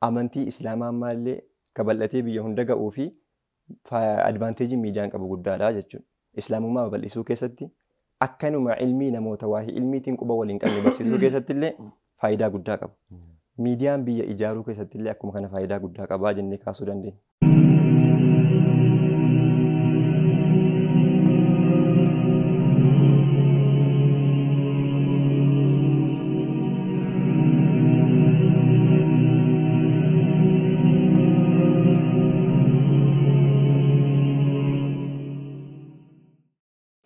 Amantii islaamaa ammaallee kabal'atee biyya hunda ga'uu fi advaanteejiin miidiyaan qabu guddaadha jechuudha. Islaamummaa babal'isuu keessatti akkanuma ilmii namoota waa'ee ilmiitiin quba waliin qabne barsiisuu keessatti illee faayidaa guddaa qaba. Miidiyaan biyya ijaaruu keessatti illee akkuma kana faayidaa guddaa qabaa jennee kaasuu dandeenya.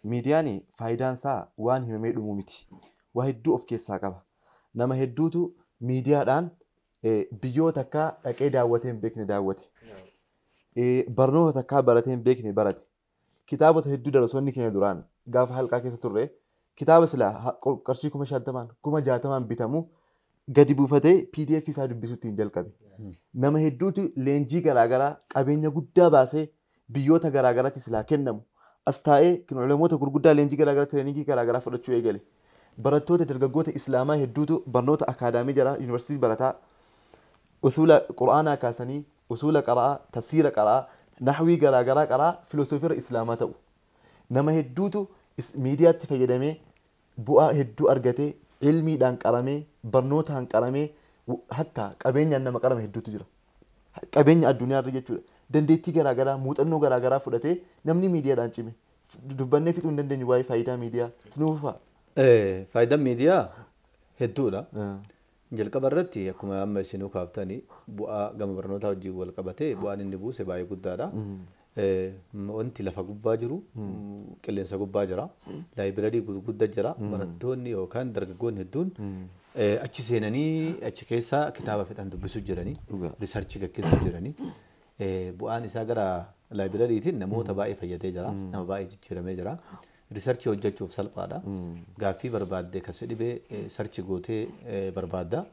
Miidiyaan faayidaan isaa waan himamee dhumu miti. Waa hedduu of keessaa qaba. Nama hedduutu miidiyaadhaan biyyoota akka dhaqee daawwatee hin beekne daawwate. Barnoota takkaa baratee hin beekne barate. Kitaabota hedduu darasoonni keenya duraan gaafa halqaa keessa turre kitaaba silaa qarshii 50,000 60,000 bitamu gadi buufatee PDF isaa dubbisuutti hin jalqabe. Nama hedduutu leenjii garaagaraa qabeenya guddaa baasee biyyoota garaagaraatti silaa kennamu. As taa'ee ulamoota gurguddaa leenjii garaagaraa tireeningii garaagaraa fudhachuu eegale. Barattoota dargaggoota islaamaa hedduutu barnoota akaadaamii jara yuunivarsiitii barataa usuula qura'aanaa kaasanii usuula qara'aa tafsiira qara'aa nahwii garaagaraa qara'aa filosoofira islaamaa ta'u. Nama hedduutu miidiyaatti fayyadamee bu'aa hedduu argatee ilmiidhaan qaramee barnootaan qaramee hattaa qabeenyaan nama qarame hedduutu jira. Qabeenya addunyaarra jechuudha. Dandeettii garaagaraa muuxannoo garaagaraa fudhatee namni miidiyaadhaan cime. Dubbannee fixuu hin dandeenyu waa'ee faayidaa miidiyaa. Nuufaa. Faayidaan miidiyaa hedduudha. Jalqaba irratti akkuma amma isinuu kaaftanii bu'aa gama barnootaa wajjin wal qabatee bu'aan inni buuse baay'ee guddaadha. Wanti lafa gubbaa jiru qilleensa gubbaa jira. Laayibrarii gurguddaa jira. Barattoonni yookaan dargaggoonni hedduun achi seenanii achi keessaa kitaaba fedhan dubbisuu jiranii riisarchii gaggeessuu jiranii bu'aan isaa gara laayibrariitiin namoota baay'ee fayyadee jira. Nama baay'ee jijjiiramee jira. Riisarchii hojjechuuf salphaadha. Gaaffii barbaadde kasi dhibee sarchi gootee barbaadda.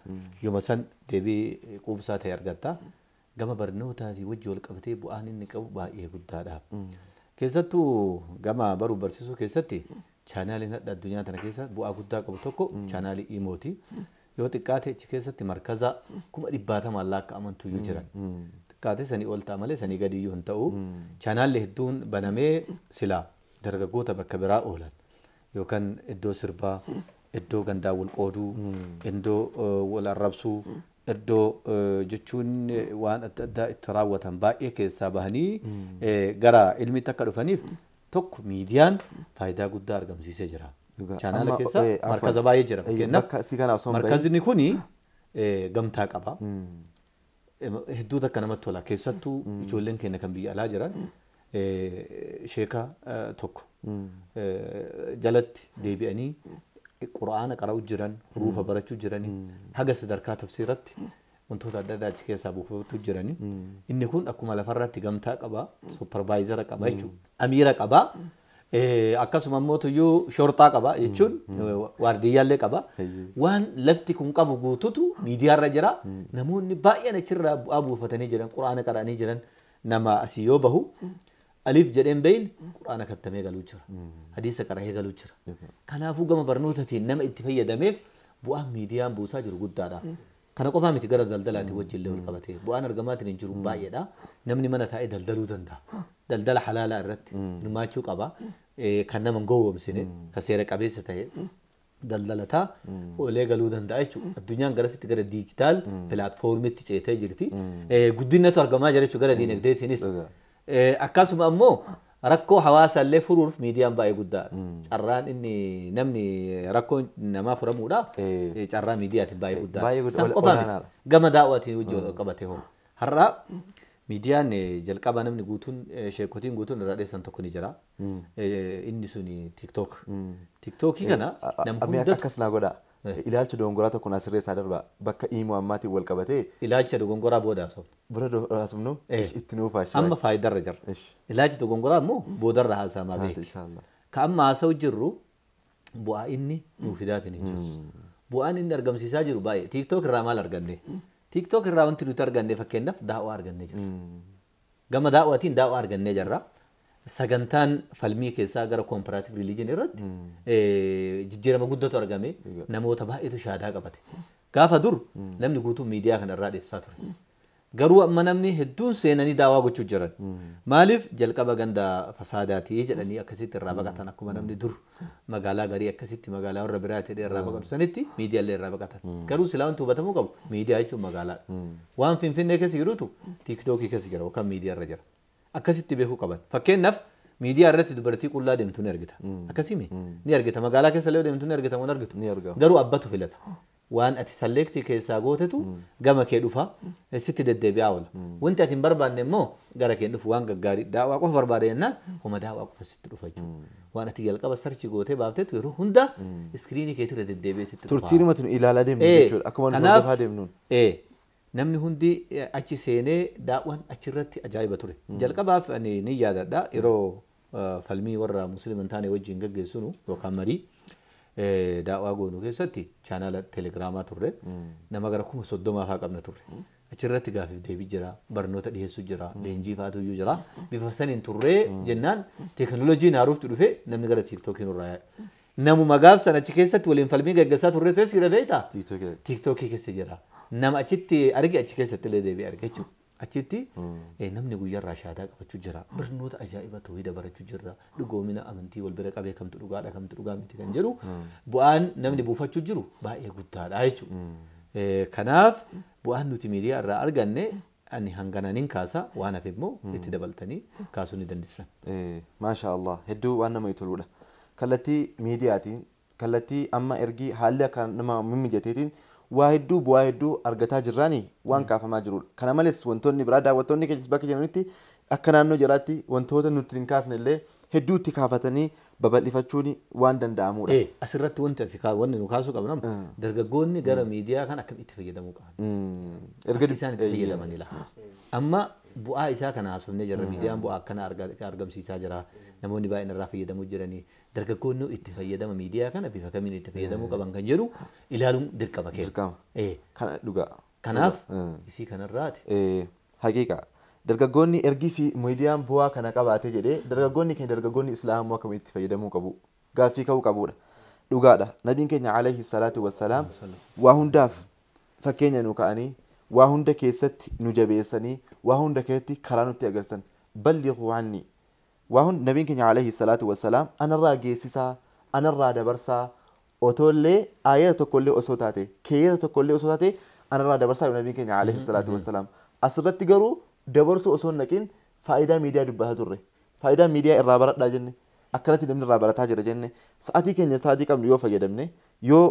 Yooma san deebii quubsaa ta'e argatta. Gama barnootaatii wajji wal qabatee bu'aan inni qabu baay'ee guddaadha. Keessattuu gama baruu barsiisuu keessatti chaanaaliin hadha addunyaa tana keessa bu'aa guddaa qabu tokko chaanaalii Imooti. Yoo xiqqaate achi keessatti markaza 100,000 lakkaa'amantu iyyuu jiran. Xiqqaate sanii ol ta'a malee sanii gadi iyyuu hin ta'u. Chaanaalli hedduun banamee silaa dargaggoota bakka biraa oolan yookaan iddoo sirbaa, iddoo gandaa wal qooduu, iddoo wal arrabsuu, iddoo jechuun waan adda addaa itti raawwatan baay'ee keessaa bahanii gara ilmiitti akka dhufaniif tokko miidiyaan faayidaa guddaa argamsiisee jira. Chaanaala keessa markaza baay'ee jira. Fakkeenyaaf markazni kuni gamtaa qaba. Hedduu takka namatti tola. Keessattuu ijoolleen keenya kan biyya alaa jiran sheeka tokko jalatti deebi'anii quraana qara'uu jiran, hurufa barachuu jiranii, haga sadarkaa tafsiiratti wantoota adda addaa achi keessaa buufachuu jiranii. Inni kun akkuma lafarratti gamtaa qaba, supparvaayizara qaba jechuudha. Amiira qaba. Akkasuma immoo tuyyuu shorxaa qaba jechuun waardiyyaallee qaba. Waan lafti kun qabu guututu miidiyaarra jira. Namoonni baay'een achirraa bu'aa buufatanii jiran, quraana qara'anii jiran nama asii yoo bahu aliif jedheen bahin quraana kattamee galuu jira. Hadiisa qara'ee galuu jira. Kanaafuu gama barnootaatiin nama itti fayyadameef bu'aan miidiyaan buusaa jiru guddaadha. Kana qofaa miti gara daldalaatiin wajjin illee wal qabatee bu'aan argamaatiin hin jiru baay'eedha. Namni mana taa'ee daldaluu danda'a. Daldala halaalaa irratti hirmaachuu qaba. Kan nama hin gowwoomsine, kan seera qabeessa ta'e daldalataa oolee galuu danda'a jechuudha. Addunyaan garasitti gara diijitaal pilaatfoormiitti ceetee jirti. Guddinatu argamaa jira jechuudha gara diinagdeetiinis. Akkasuma ammoo rakkoo hawaasaallee furuuf miidiyaan baay'ee guddaadha. Carraan inni namni rakkoo namaa furamuudha. Carraa miidiyaatiin baay'ee guddaadha. San qofaa miti. Gama daawwatiin wajjin wal qabate hoo. Har'a miidiyaan jalqaba namni guutuun sheekotiin guutuun irraa dheessan tokko ni jira. Inni suni TikTok. TikTokii kana nama hundatu akkas naa godha. Ilaalcha dogongoraa tokko naa sirreessaa darba bakka himu ammaatiin wal qabatee. Ilaalcha dogongoraa booda haasofna. Booda haasofnu itti nuufaa. Amma faayidaarra jirra. Ilaalchi dogongoraa immoo boodarra haasamaa beeki. Ka amma haasa'u jirru bu'aa inni nuu fidaatiin hin jiru. Bu'aan inni argamsiisaa jiru baay'ee. TikTok irraa maal arganne? TikTok irraa wanti nuti arganne fakkeenyaaf daawwaa argannee jirra. Gama daawwaatiin daawwaa argannee jirra. Sagantaan falmii keessaa gara comparative religion irratti jijjiirama guddatu argame namoota baay'eetu shaadaa qabate. Gaafa dur namni guutuun miidiyaa kana irraa dheessaa ture. Garuu amma namni hedduun seenanii daawwaa gochuu jiran. Maaliif jalqaba ganda fasaadaatii jedhanii akkasitti irraa baqatan akkuma namni dur magaalaa garii akkasitti magaalaa warra biraa ta'e irraa baqatu sanitti miidiyaallee irraa baqatan. Garuu silaa wanti hubatamuu qabu miidiyaa jechuun magaalaadha. Waan Finfinnee keessa jirutu TikTokii keessa jira yookaan miidiyaa irra jira. Akkasitti beekuu qaban. Fakkeenyaaf miidiyaa irratti dubartii qullaa deemtu ni argita. Akkasimi ni argita. Magaalaa keessa illee deemtu ni argita moo hin argitu? Garuu abbatu filata. Waan ati salleektii keessaa gootetu gama kee dhufa sitti deddeebi'aa oola. Wanti ati hin barbaanne immoo gara kee dhufu waan gaggaarii daawwaa qofa barbaada jennaan homa daawwaa qofa sitti dhufa jechuudha. Waan ati jalqaba sarchi gootee baaftetu yeroo hunda iskiriinii keetirra deddeebi'ee sitti dhufa. Turtiinuma tun ilaalaa deemnu jechuudha. Akkuma nuti hordofaa deemnuun. Namni hundi achi seenee daawwan achirratti ajaa'iba ture. Jalqabaaf ani ni yaadadha yeroo falmii warra musliima hin taane wajjin gaggeessinu yookaan marii daawwaa goonuu keessatti chaanaala teelegiraamaa turre nama gara 30,000 fa'aa qabna turre. Achirratti gaafiif deebii jira, barnoota dhiyeessuu jira, leenjii fa'aatu iyyuu jira. Bifa saniin turree jennaan teekinooloojiin haaroftu dhufee namni gara TikTokii nurraa yaa'e. Namuma gaaf sana achi keessatti waliin falmii gaggeessaa turre teessi jira beektaa? TikTokii keessa jira. Nama achitti arge achi keessatti illee deebi'ee arge jechuudha. Achitti namni guyyaarraa shaadaa qabachuu jira. Barnoota ajaa'iba tawhiida barachuu jira. Dhugoomina amantii wal bira qabee kamtu dhugaadha kamtu dhugaa miti kan jedhu bu'aan namni buufachuu jiru baay'ee guddaadha jechuudha. Kanaaf bu'aan nuti miidiyaa irraa arganne ani hangananiin kaasa waan hafe immoo itti dabaltanii kaasuu ni dandeessan. Maasha Allah hedduu waan nama toludha. Kallattii miidiyaatiin kallattii amma ergi haalli akka nama mimmijateetiin waa hedduu bu'aa hedduu argataa jirraani waan kaafamaa jirudha. Kana malees wantoonni biraa daawwattoonni keenyas bakka jiranitti akka naannoo jiraatti wantoota nuti hin kaasne illee hedduu itti kaafatanii babal'ifachuun waan danda'amudha. Asirratti wanti asi wanni nu kaasuu qabnu dargaggoonni gara miidiyaa kan akkamitti itti fayyadamuu qaban. Erga isaan itti fayyadaman ilaala. Amma bu'aa isaa kana haasofnee jirra. Miidiyaan bu'aa akkana argamsiisaa jira. Namoonni baay'een irraa fayyadamuu jiranii. Dargaggoonni itti fayyadama miidiyaa kana bifa kamiin itti fayyadamuu qaban kan jedhu ilaaluun dirqama keenya. Dirqama. Kana dhugaa. Kanaaf isii kanarraati. Haqiiqa. Dargaggoonni ergii fi miidiyaan bu'aa kana qabaate jedhee dargaggoonni keenya dargaggoonni islaamaa akkamitti itti fayyadamuu qabu? Gaaffii ka'uu qabudha. Dhugaadha. Nabiin keenya alayhi salaatu wassalaam waa hundaaf fakkeenya nu ka'anii waa hunda keessatti nu jabeessanii waa hunda keessatti karaa nutti agarsiisan ballighuu anni waa hunda nabiin keenya alayhi salaatu wassalaam anarraa geessisaa anarraa dabarsaa otoollee aayata tokkollee osoo taate keeyyata tokkollee osoo taate anarraa dabarsaa nabiin keenya alayhi salaatu wassalaam. Asirratti garuu dabarsuu osoo hin naqin faayidaa miidiyaa dubbataa turre. Faayidaa miidiyaa irraa baradhaa jenne akkanatti namni irraa barataa jira jenne sa'aatii keenya sa'aatii qabnu yoo fayyadamne yoo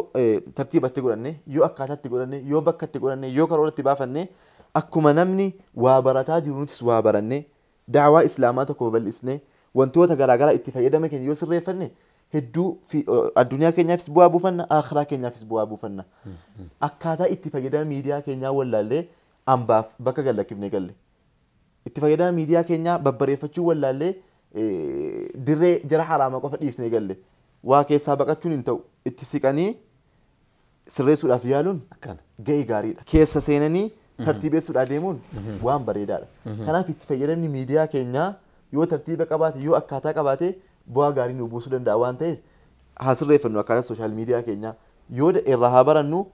tartiibatti godhanne yoo akkaataatti godhanne yoo bakkatti godhanne yoo karooratti baafanne akkuma namni waa barataa jiru nutis waa baranne daawaa islaamaa tokko babal'isne wantoota garaagaraa itti fayyadama keenya yoo sirreeffanne hedduu fi addunyaa keenyaafis bu'aa buufanna akhiraa keenyaafis bu'aa buufanna. Akkaataa itti fayyadama miidiyaa keenyaa wallaallee ambaaf bakka gallakkifne galle. Itti fayyadama miidiyaa keenyaa babbareeffachuu wallaallee dirree jara haraama qofa dhiisnee galle. Waa keessaa baqachuun hin ta'u itti siqanii sirreessuudhaaf yaaluun ga'ee gaariidha. Keessa seenanii tartiibeessuudhaaf deemuun waan bareedaadha. Kanaaf itti fayyadamni miidiyaa keenyaa yoo tartiiba qabaate yoo akkaataa qabaate bu'aa gaarii nu buusuu danda'a waan ta'eef haa sirreeffannu akkaataa sooshaal miidiyaa keenyaa yoo irraa haa barannu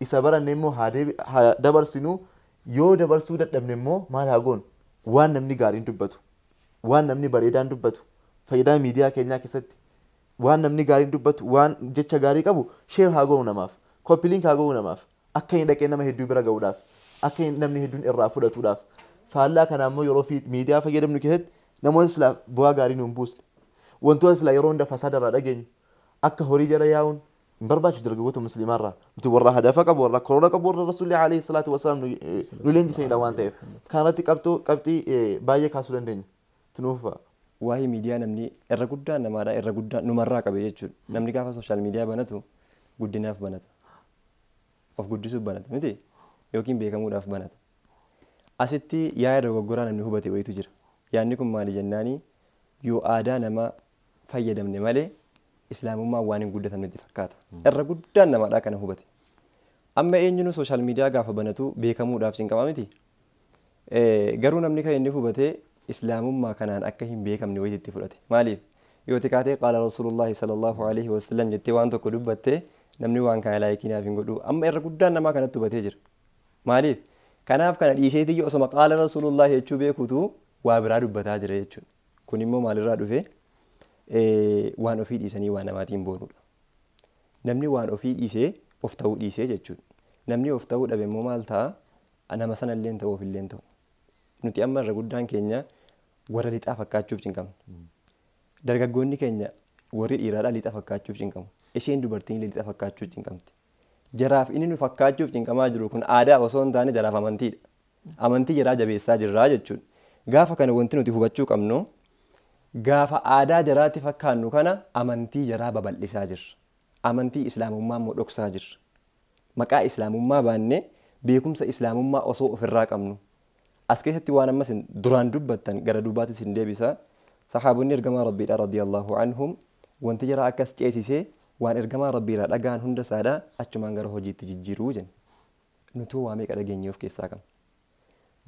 isa baranne immoo haa dabarsinu yoo dabarsuu dadhabne immoo maal haa goonu waan namni gaariin dubbatu waan namni bareedaan dubbatu faayidaa miidiyaa keenyaa keessatti waan namni gaariin dubbatu waan jecha gaarii qabu sheer haa goonu namaaf koppiliink haa goonu namaaf akka hin dhaqee nama hedduu bira ga'uudhaaf akka namni hedduun irraa fudhatuudhaaf faallaa kanaa immoo yeroo miidiyaa fayyadamnu keessatti namoota silaa bu'aa gaarii nu hin buusne wantoota silaa yeroo hunda fasaada irraa dhageenyu akka horii jala yaa'uun hin barbaachisu dargaggoota musliimaarraa nuti warra hadafa qabu warra karoora qabu warra rasuulli alayhi salaatu wasalaam nu leenjisanidha waan ta'eef kanarratti qabxii baay'ee kaasuu dandeenya tunuufa. Waa'ee miidiyaa namni irra guddaan namaadha irra guddaan numarraa qabe jechuudha. Namni gaafa sooshaal miidiyaa banatu guddinaaf banata. Of guddisuuf banata miti yookiin beekamuudhaaf banata. Asitti yaada dogoggoraa namni hubate wayitu jira. Yaadni kun maali jennaani yoo aadaa namaa fayyadamne malee islaamummaan waan hin guddatamnetti fakkaata. Irra guddaan namaadhaa kana hubate. Amma eenyuun sooshaal miidiyaa gaafa banatu beekamuudhaaf cinqama miti. Garuu namni kan inni hubate islaamummaa kanaan akka hin beekamne wayitti fudhate. Maaliif? Yoo xiqqaatee qaala Rasuulullaahi sallallahu alaihi wasallam jettee waan tokko dubbatte namni waan kana laayikii naaf hin godhu. Amma irra guddaan namaa kanatti hubatee jira. Maaliif? Kanaaf kana dhiiseetii osoma qaala Rasuulullaahi jechuu beekutu waa biraa dubbataa jira jechuudha. Kun immoo maalirraa dhufe? Waan ofii dhiisanii waan namaatiin boonuudha. Namni waan ofii dhiisee of ta'uu dhiisee jechuudha. Namni of ta'uu dhabe immoo maal ta'a? Nama sanallee hin ta'u ofillee hin ta'u. Nuti amma irra guddaan keenya warra lixaa fakkaachuuf cinqamna. Dargaggoonni keenya warri dhiiraadhaa lixa fakkaachuuf cinqamu. Isheen dubartiin lixa fakkaachuuf cinqamti. Jaraaf inni nu fakkaachuuf cinqamaa jiru kun aadaa osoo hin taane jaraaf amantiidha. Amantii jaraa jabeessaa jirraa jechuudha. Gaafa kana wanti nuti hubachuu qabnu gaafa aadaa jaraatti fakkaannu kana amantii jaraa babal'isaa jirra. Amantii islaamummaa immoo dhoksaa jirra. Maqaa islaamummaa baannee beekumsa islaamummaa osoo ofirraa qabnu. As keessatti waan ammas duraan dubbattan gara duubaattis hin deebisa. Saxaabonni ergamaa Rabbiidha radiyallahu anhum wanti jaraa akkas ceesisee waan ergamaa Rabbiirraa dhagaan hunda isaadhaa achumaan gara hojiitti jijjiiruu jenna. Nutuu waa meeqa dhageenye of keessaa qabna.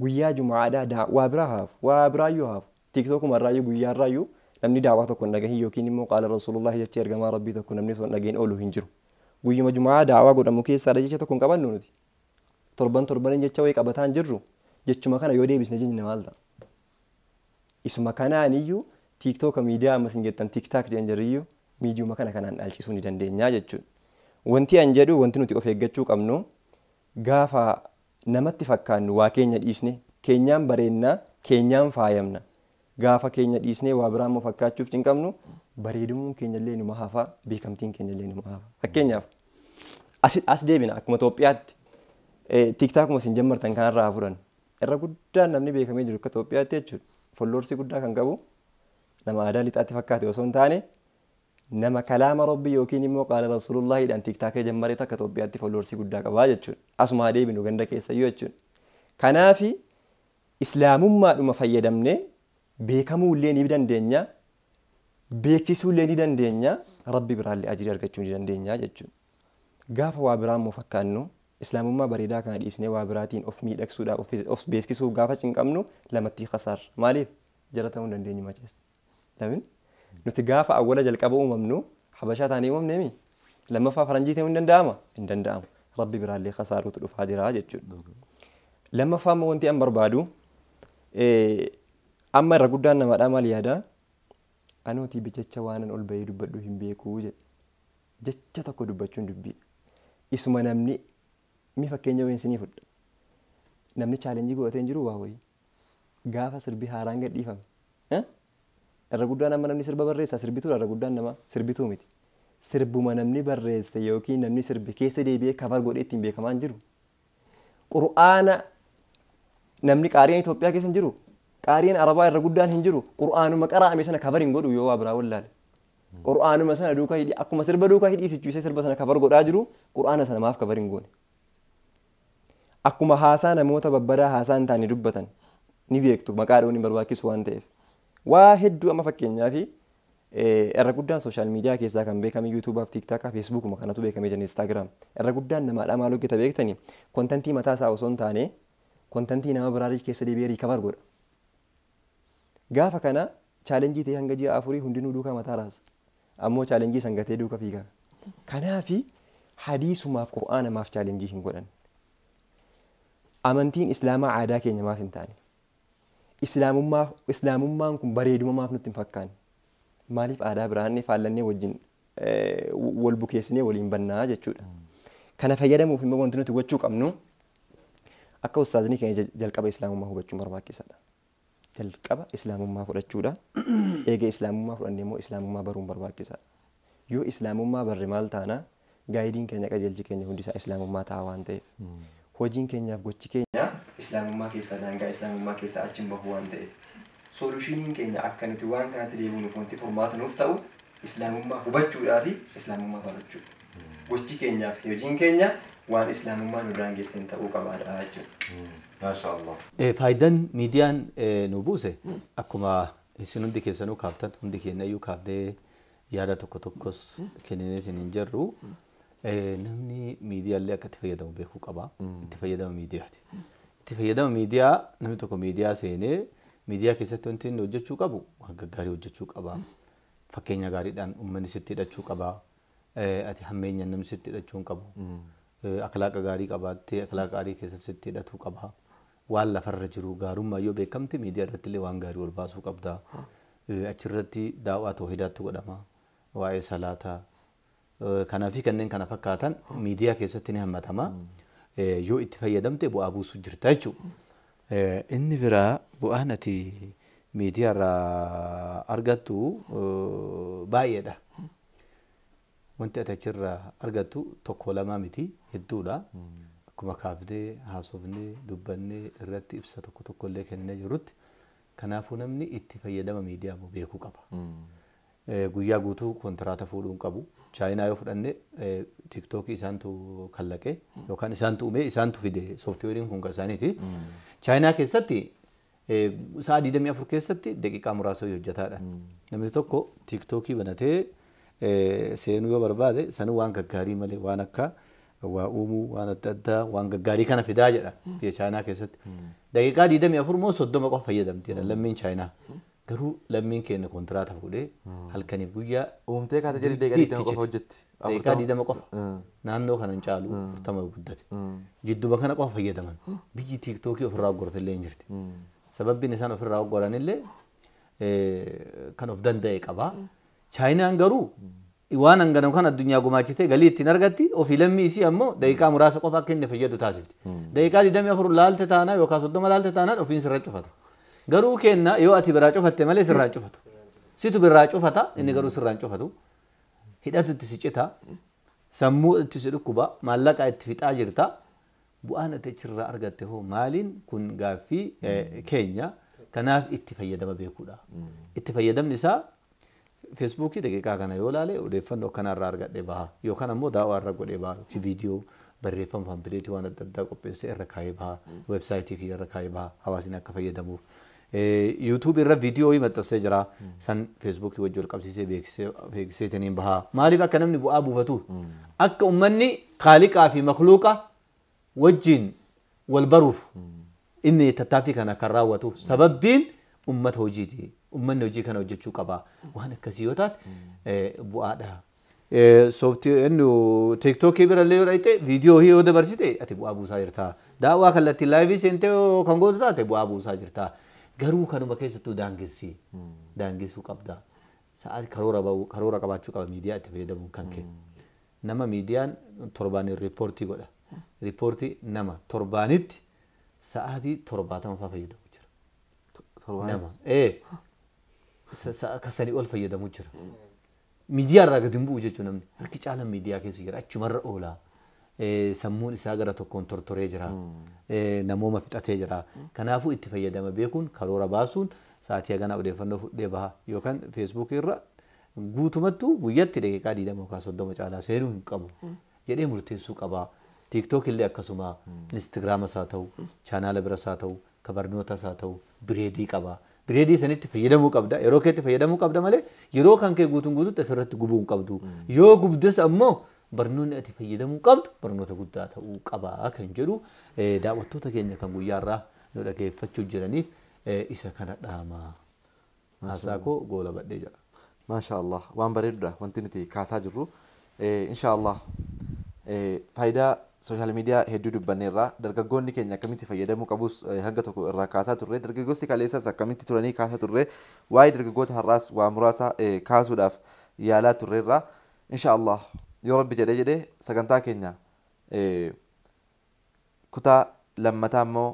Guyyaa Jumu'aadhaa waa biraa haafu waa biraayyuu haafu tiiktookumarraayyuu guyyaarraayyuu namni daawwaa tokko hin dhagahin yookiin immoo qaala Rasuulullaahi jechee ergamaa Rabbii tokko namni osoo hin dhagahin oolu hin jiru. Guyyuma Jumu'aa daawwaa godhamu keessaadha jecha tokko hin qabannu nuti. Torban torbaniin jecha wayii qabataan jirru jechuma kana yoo deebisne jenna maal ta'a? Isuma kanaaniyyuu tiiktooka miidiyaa ammas hin jettan tiiktaak jedhan jirriyyuu miidiyuma kana kanaan dhaalchisuu ni dandeenya jechuudha. Wanti an jedhu wanti nuti of eeggachuu qabnu gaafa namatti fakkaannu waa keenya dhiisne keenyaan bareennaa keenyaan faayamna. Gaafa keenya dhiisnee waa biraa immoo fakkaachuuf cinqabnu bareedumuun keenya illee numa hafa beekamtiin keenya illee numa hafa. Fakkeenyaaf as deebina akkuma Itoophiyaatti tiiktaakuma isin jammartan kanarraa furan irra guddaan namni beekamee jiru akka Itoophiyaatti jechuudha. Folloorsii guddaa kan qabu nama aadaa lixaatti fakkaate osoo hin taane nama kalaama Rabbii yookiin immoo qaala Rasuulullaahiidhaan tiiktaakee jammaree takka Itoophiyaatti folloorsii guddaa qabaa jechuudha. Asuma deebinu ganda keessayyuu jechuudha. Kanaafi islaamummaadhuma fayyadamnee beekamuu illee ni dandeenya, beeksisuu illee ni dandeenya, Rabbi biraallee ajirii argachuu ni dandeenya jechuudha. Gaafa waa biraa immoo fakkaannu islaamummaa bareedaa kana dhiisnee waa biraatiin of miidhagsuudhaaf of beeksisuu gaafa cinqabnu lamatti khasaarra. Maaliif? Jara ta'uu hin dandeenyu macheessa. Lamin nuti gaafa awwala jalqaba uumamnu Habashaa taanee uumamneemi. Lammaffaa faranjii ta'uu hin danda'ama? Hin danda'amu. Rabbi biraallee khasaaruutu dhufaa jira jechuudha. Lammaffaa immoo wanti an barbaadu amma irra guddaan namaadhaa maal yaada? Anootii jecha waanan ol bahee dubbadhu hin beekuu jedhe. Jecha tokko dubbachuun dubbiidha. Isuma namni mi fakkeenya wayiin isinii fudha. Namni challenge godhatee hin jiru waa wayii. Gaafa sirbi haaraan gadhiifame. Irra guddaan amma namni sirba barreessa sirbituudha irra guddaan nama sirbituu miti. Sirbuma namni barreesse yookiin namni sirbi keessa deebi'ee cover godhee ittiin beekamaa hin jiru. Qur'aana namni qaariin Itoophiyaa keessa hin jiru. Qaariin Arabaa irra guddaan hin jiru. Qur'aanuma qaraa'ame sana cover hin godhu yoo waa biraa wallaale. Qur'aanuma sana duukaa hidhii akkuma sirba duukaa hidhiisichuu sirba sana cover godhaa jiru qur'aana sana maaf cover hin goone. Akkuma haasaa namoota babbadaa haasaa hin taane dubbatan ni beektu maqaa dha'uun hin barbaachisu waan ta'eef. Waa hedduu amma fakkeenyaa fi irra guddaan social media keessaa kan beekame yuutuubaaf, tiiktaakaa, feesbuukuma kanatu beekamee jira Instagram. Irra guddaan namaadhaa maal hojjeta beektanii content mataa isaa osoo hin taane content nama biraa keessa deebi'ee recover godha. Gaafa kana challenge ta'ee hanga ji'a 4 hundinuu duukaa mataa raasa. Ammoo challenge san gatee duuka fiiga. Kanaafi hadiisumaaf qur'aana maaf challenge hin godhan. Amantiin islaamaa aadaa keenya maaf hin taane. Islaamummaan kun bareeduma maaf nutti hin fakkaanne. Maaliif aadaa biraanne faallannee wajjin wal bukeessinee waliin bannaa jechuudha. Kana fayyadamuuf immoo wanti nuti gochuu qabnu akka ustaazni keenya jalqaba islaamummaa hubachuun barbaachisaadha. Jalqaba islaamummaa fudhachuudha. Eega islaamummaa fudhannee immoo islaamummaa baruun barbaachisaadha. Yoo islaamummaa barre maal taana guideiin keenya qajeelchi keenya hundisaa islaamummaa ta'a waan ta'eef. Hojiin keenyaaf gochi keenya islaamummaa keessaa daangaa islaamummaa keessaa achi hin bahu waan ta'eef. Solutioniin keenya akka nuti waan kanatti deebinuuf wanti furmaata nuuf ta'u islaamummaa hubachuudhaa fi islaamummaa barachuudha. Gochi keenyaaf hojiin keenya waan islaamummaa nu daangeessan ta'uu qabaadha jechuudha. Maashaallah. Faayidaan miidiyaan nu buuse akkuma isin hundi keessanuu kaaftan hundi keenyayyuu kaafnee yaada tokko tokkos kenninee isin hin jirru. Namni miidiyaallee akka itti fayyadamu beekuu qaba. Itti fayyadama miidiyaati. Itti fayyadama miidiyaa namni tokko miidiyaa seenee miidiyaa keessatti wanti inni hojjechuu qabu waan gaggaarii hojjechuu qaba. Fakkeenya gaariidhaan uummanni sitti hidhachuu qaba. Ati hammeenyaan namni sitti hidhachuu hin qabu. Akhlaaqa gaarii qabaattee akhlaaqa gaarii keessatti sitti hidhatuu qaba. Waan lafarra jiru gaarummaa yoo beekamte miidiyaa irratti illee waan gaarii ol baasuu qabda. Achirratti daawwaa toohidaatti godhama. Waa'ee salaataa. Kanaa fi kanneen kana fakkaatan miidiyaa keessatti ni hammatama. Yoo itti fayyadamte bu'aa buusuu jirta jechuudha. Inni biraa bu'aan ati miidiyaa irraa argattu baay'eedha. Wanti ati achirraa argattu tokko lama miti hedduudha. Akkuma kaafnee haasofnee dubbannee irratti ibsa tokko tokko illee kennee jirrutti. Kanaafuu namni itti fayyadama miidiyaa immoo beekuu qaba. Guyyaa guutuu kontiraata fuudhuu hin qabu. Chaayinaa yoo fudhanne tiiktookii isaantu kallaqe yookaan isaantu uume isaantu fide sooftiweeriin kun kan isaaniiti. Chaayinaa keessatti sa'a 24 keessatti daqiiqaa muraasa hojjetaadha. Namni tokko tiiktookii banatee seenuu yoo barbaade sanuu waan gaggaarii malee waan akka waa uumuu waan adda addaa waan gaggaarii kana fidaa jedha biyya Chaayinaa keessatti. Daqiiqaa 24 moo 30 qofa fayyadamti jedha lammiin Chaayinaa. Garuu lammiin keenya kontiraata fuudhee halkaniif guyyaa Uumtee kaata jedhi daqiiqaa 20 qofa hojjetti. Daqiiqaa 20 qofa naannoo kana hin caalu 40 guddate. Jidduma kana qofa fayyadaman biyyi tiiktookii ofirraa oggorte illee hin jirti. Sababbiin isaan ofirraa oggoran illee kan of danda'e qaba. Chaayinaan garuu waan hangana kan addunyaa gumaachitee galii ittiin argatti ofii lammii isii ammoo daqiiqaa muraasa qofa akka inni fayyadu taasifti. Daqiiqaa 24 laalte taanaa yookaan 30 laalte taanaan ofiin sirra cufata. Garuu kenna yoo ati biraa cufatte malee sirraa cufatu. Situ biraa cufata inni garuu sirraa hin cufatu. Hidhatu itti si cita. Sammuu itti si dhukkuba. Maallaqa itti fixaa jirta. Bu'aan ati achirraa argatte hoo maaliin kun gaaffii keenya. Kanaaf itti fayyadama beekuudha. Itti fayyadamni isaa feesbuukii daqiiqaa kana yoo ilaale odeeffannoo akkanarraa argadhee baha yookaan ammoo daawwaa irra godhee baha yookiin viidiyoo barreeffama pampileetii waan adda addaa qopheessee irra kaa'ee baha weebsaayitii kiyya irra kaa'ee baha hawaasni akka fayyadamuuf. Yuutuub irra viidiyoo maxxansee jira san feesbuukii wajjin wal qabsiisee beeksiseetiniin baha. Maaliif akka namni bu'aa buufatuuf akka uummanni kaaliqaa fi makluuqa wajjin wal baruuf inni tattaaffii kana kan raawwatuuf sababbiin uummata hojiiti. Uummanni hojii kana hojjechuu qaba. Waan akkasii yoo taate bu'aadha. Sooftii inni TikTokii birallee yoo dhayite viidiyoo yoo dabarsite ati bu'aa buusaa jirta. Daawwaa kallattii live seentee kan gootu taate bu'aa buusaa jirta. Garuu kanuma keessattuu daangessi. Daangessuu qabda. Sa'aatii karoora bahu karoora qabaachuu qaba miidiyaa itti fayyadamuun kan kee. Nama miidiyaan torbaaniin riippoortii godha. Riippoortii nama torbaanitti sa'aatii 70 fa'aa fayyadamu jira. Nama kasanii ol fayyadamu jira. Miidiyaa irraa gadi hin bu'u jechuun namni harki caalaan miidiyaa keessa jira achumarra oola. Sammuun isaa gara tokkoon tortoree jira. Namooma fixatee jira. Kanaafuu itti fayyadama beekuun karoora baasuun sa'aatii haganaa odeeffannoo fudhee baha yookaan feesbuukii irra guutumattuu guyyatti daqiiqaa 20 yookaan 30 caalaa seenuu hin qabu jedhee murteessuu qaba. TikTok illee akkasuma Instagraamas haa ta'u, chaanaala biras haa ta'u, kabarnootas haa ta'u, bireedii qaba. Bireedii sanitti fayyadamuu qabda. Yeroo keetti fayyadamuu qabda malee yeroo kan kee guutuun guututti asirratti gubuu hin qabdu. Yoo gubdes ammoo barnoonni ati fayyadamuu qabdu barnoota guddaa ta'uu qaba kan jedhu daawwattoota keenya kan guyyaarraa nu dhageeffachuu jiraniif isa kana dhaama. Haasaa koo goola badhee jira. Maasha Allah waan bareedudha wanti nuti kaasaa jirru. Insha Allah faayidaa sooshaal miidiyaa hedduu dubbanneerra dargaggoonni keenya akkamitti fayyadamuu qabus hanga tokko irraa kaasaa turre dargaggoonni kaleessas akkamitti turanii kaasaa turre waa'ee dargaggoota har'aas waa muraasa kaasuudhaaf yaalaa turreerra. Insha Allah yoo rabbi jedhee jedhee sagantaa keenya kutaa lammataa immoo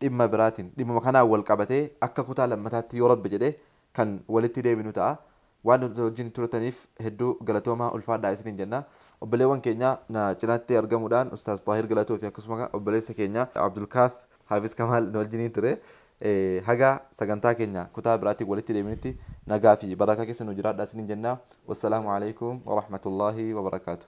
dhimma biraatiin dhimmuma kanaan wal qabatee akka kutaa lammataatti yoo rabbi jedhee kan walitti deebinu ta'a. Waan nuti wajjin turtaniif hedduu galatoomaa ulfaadhaa isiniin jenna. Obboleewwan keenya na cinaatti argamuudhaan Ustaaz Xaahir Galatoo fi akkasuma obboleessa keenya Abdulkaaf Hafiz Kamaal nu wajjiniin ture. Haga sagantaa keenya kutaa biraatti walitti deebinutti nagaa fi barakaa keessa nu jiraadhaa isiniin jenna. Wassalaamu alaikum wa rahmatullaahi wa barakaatu.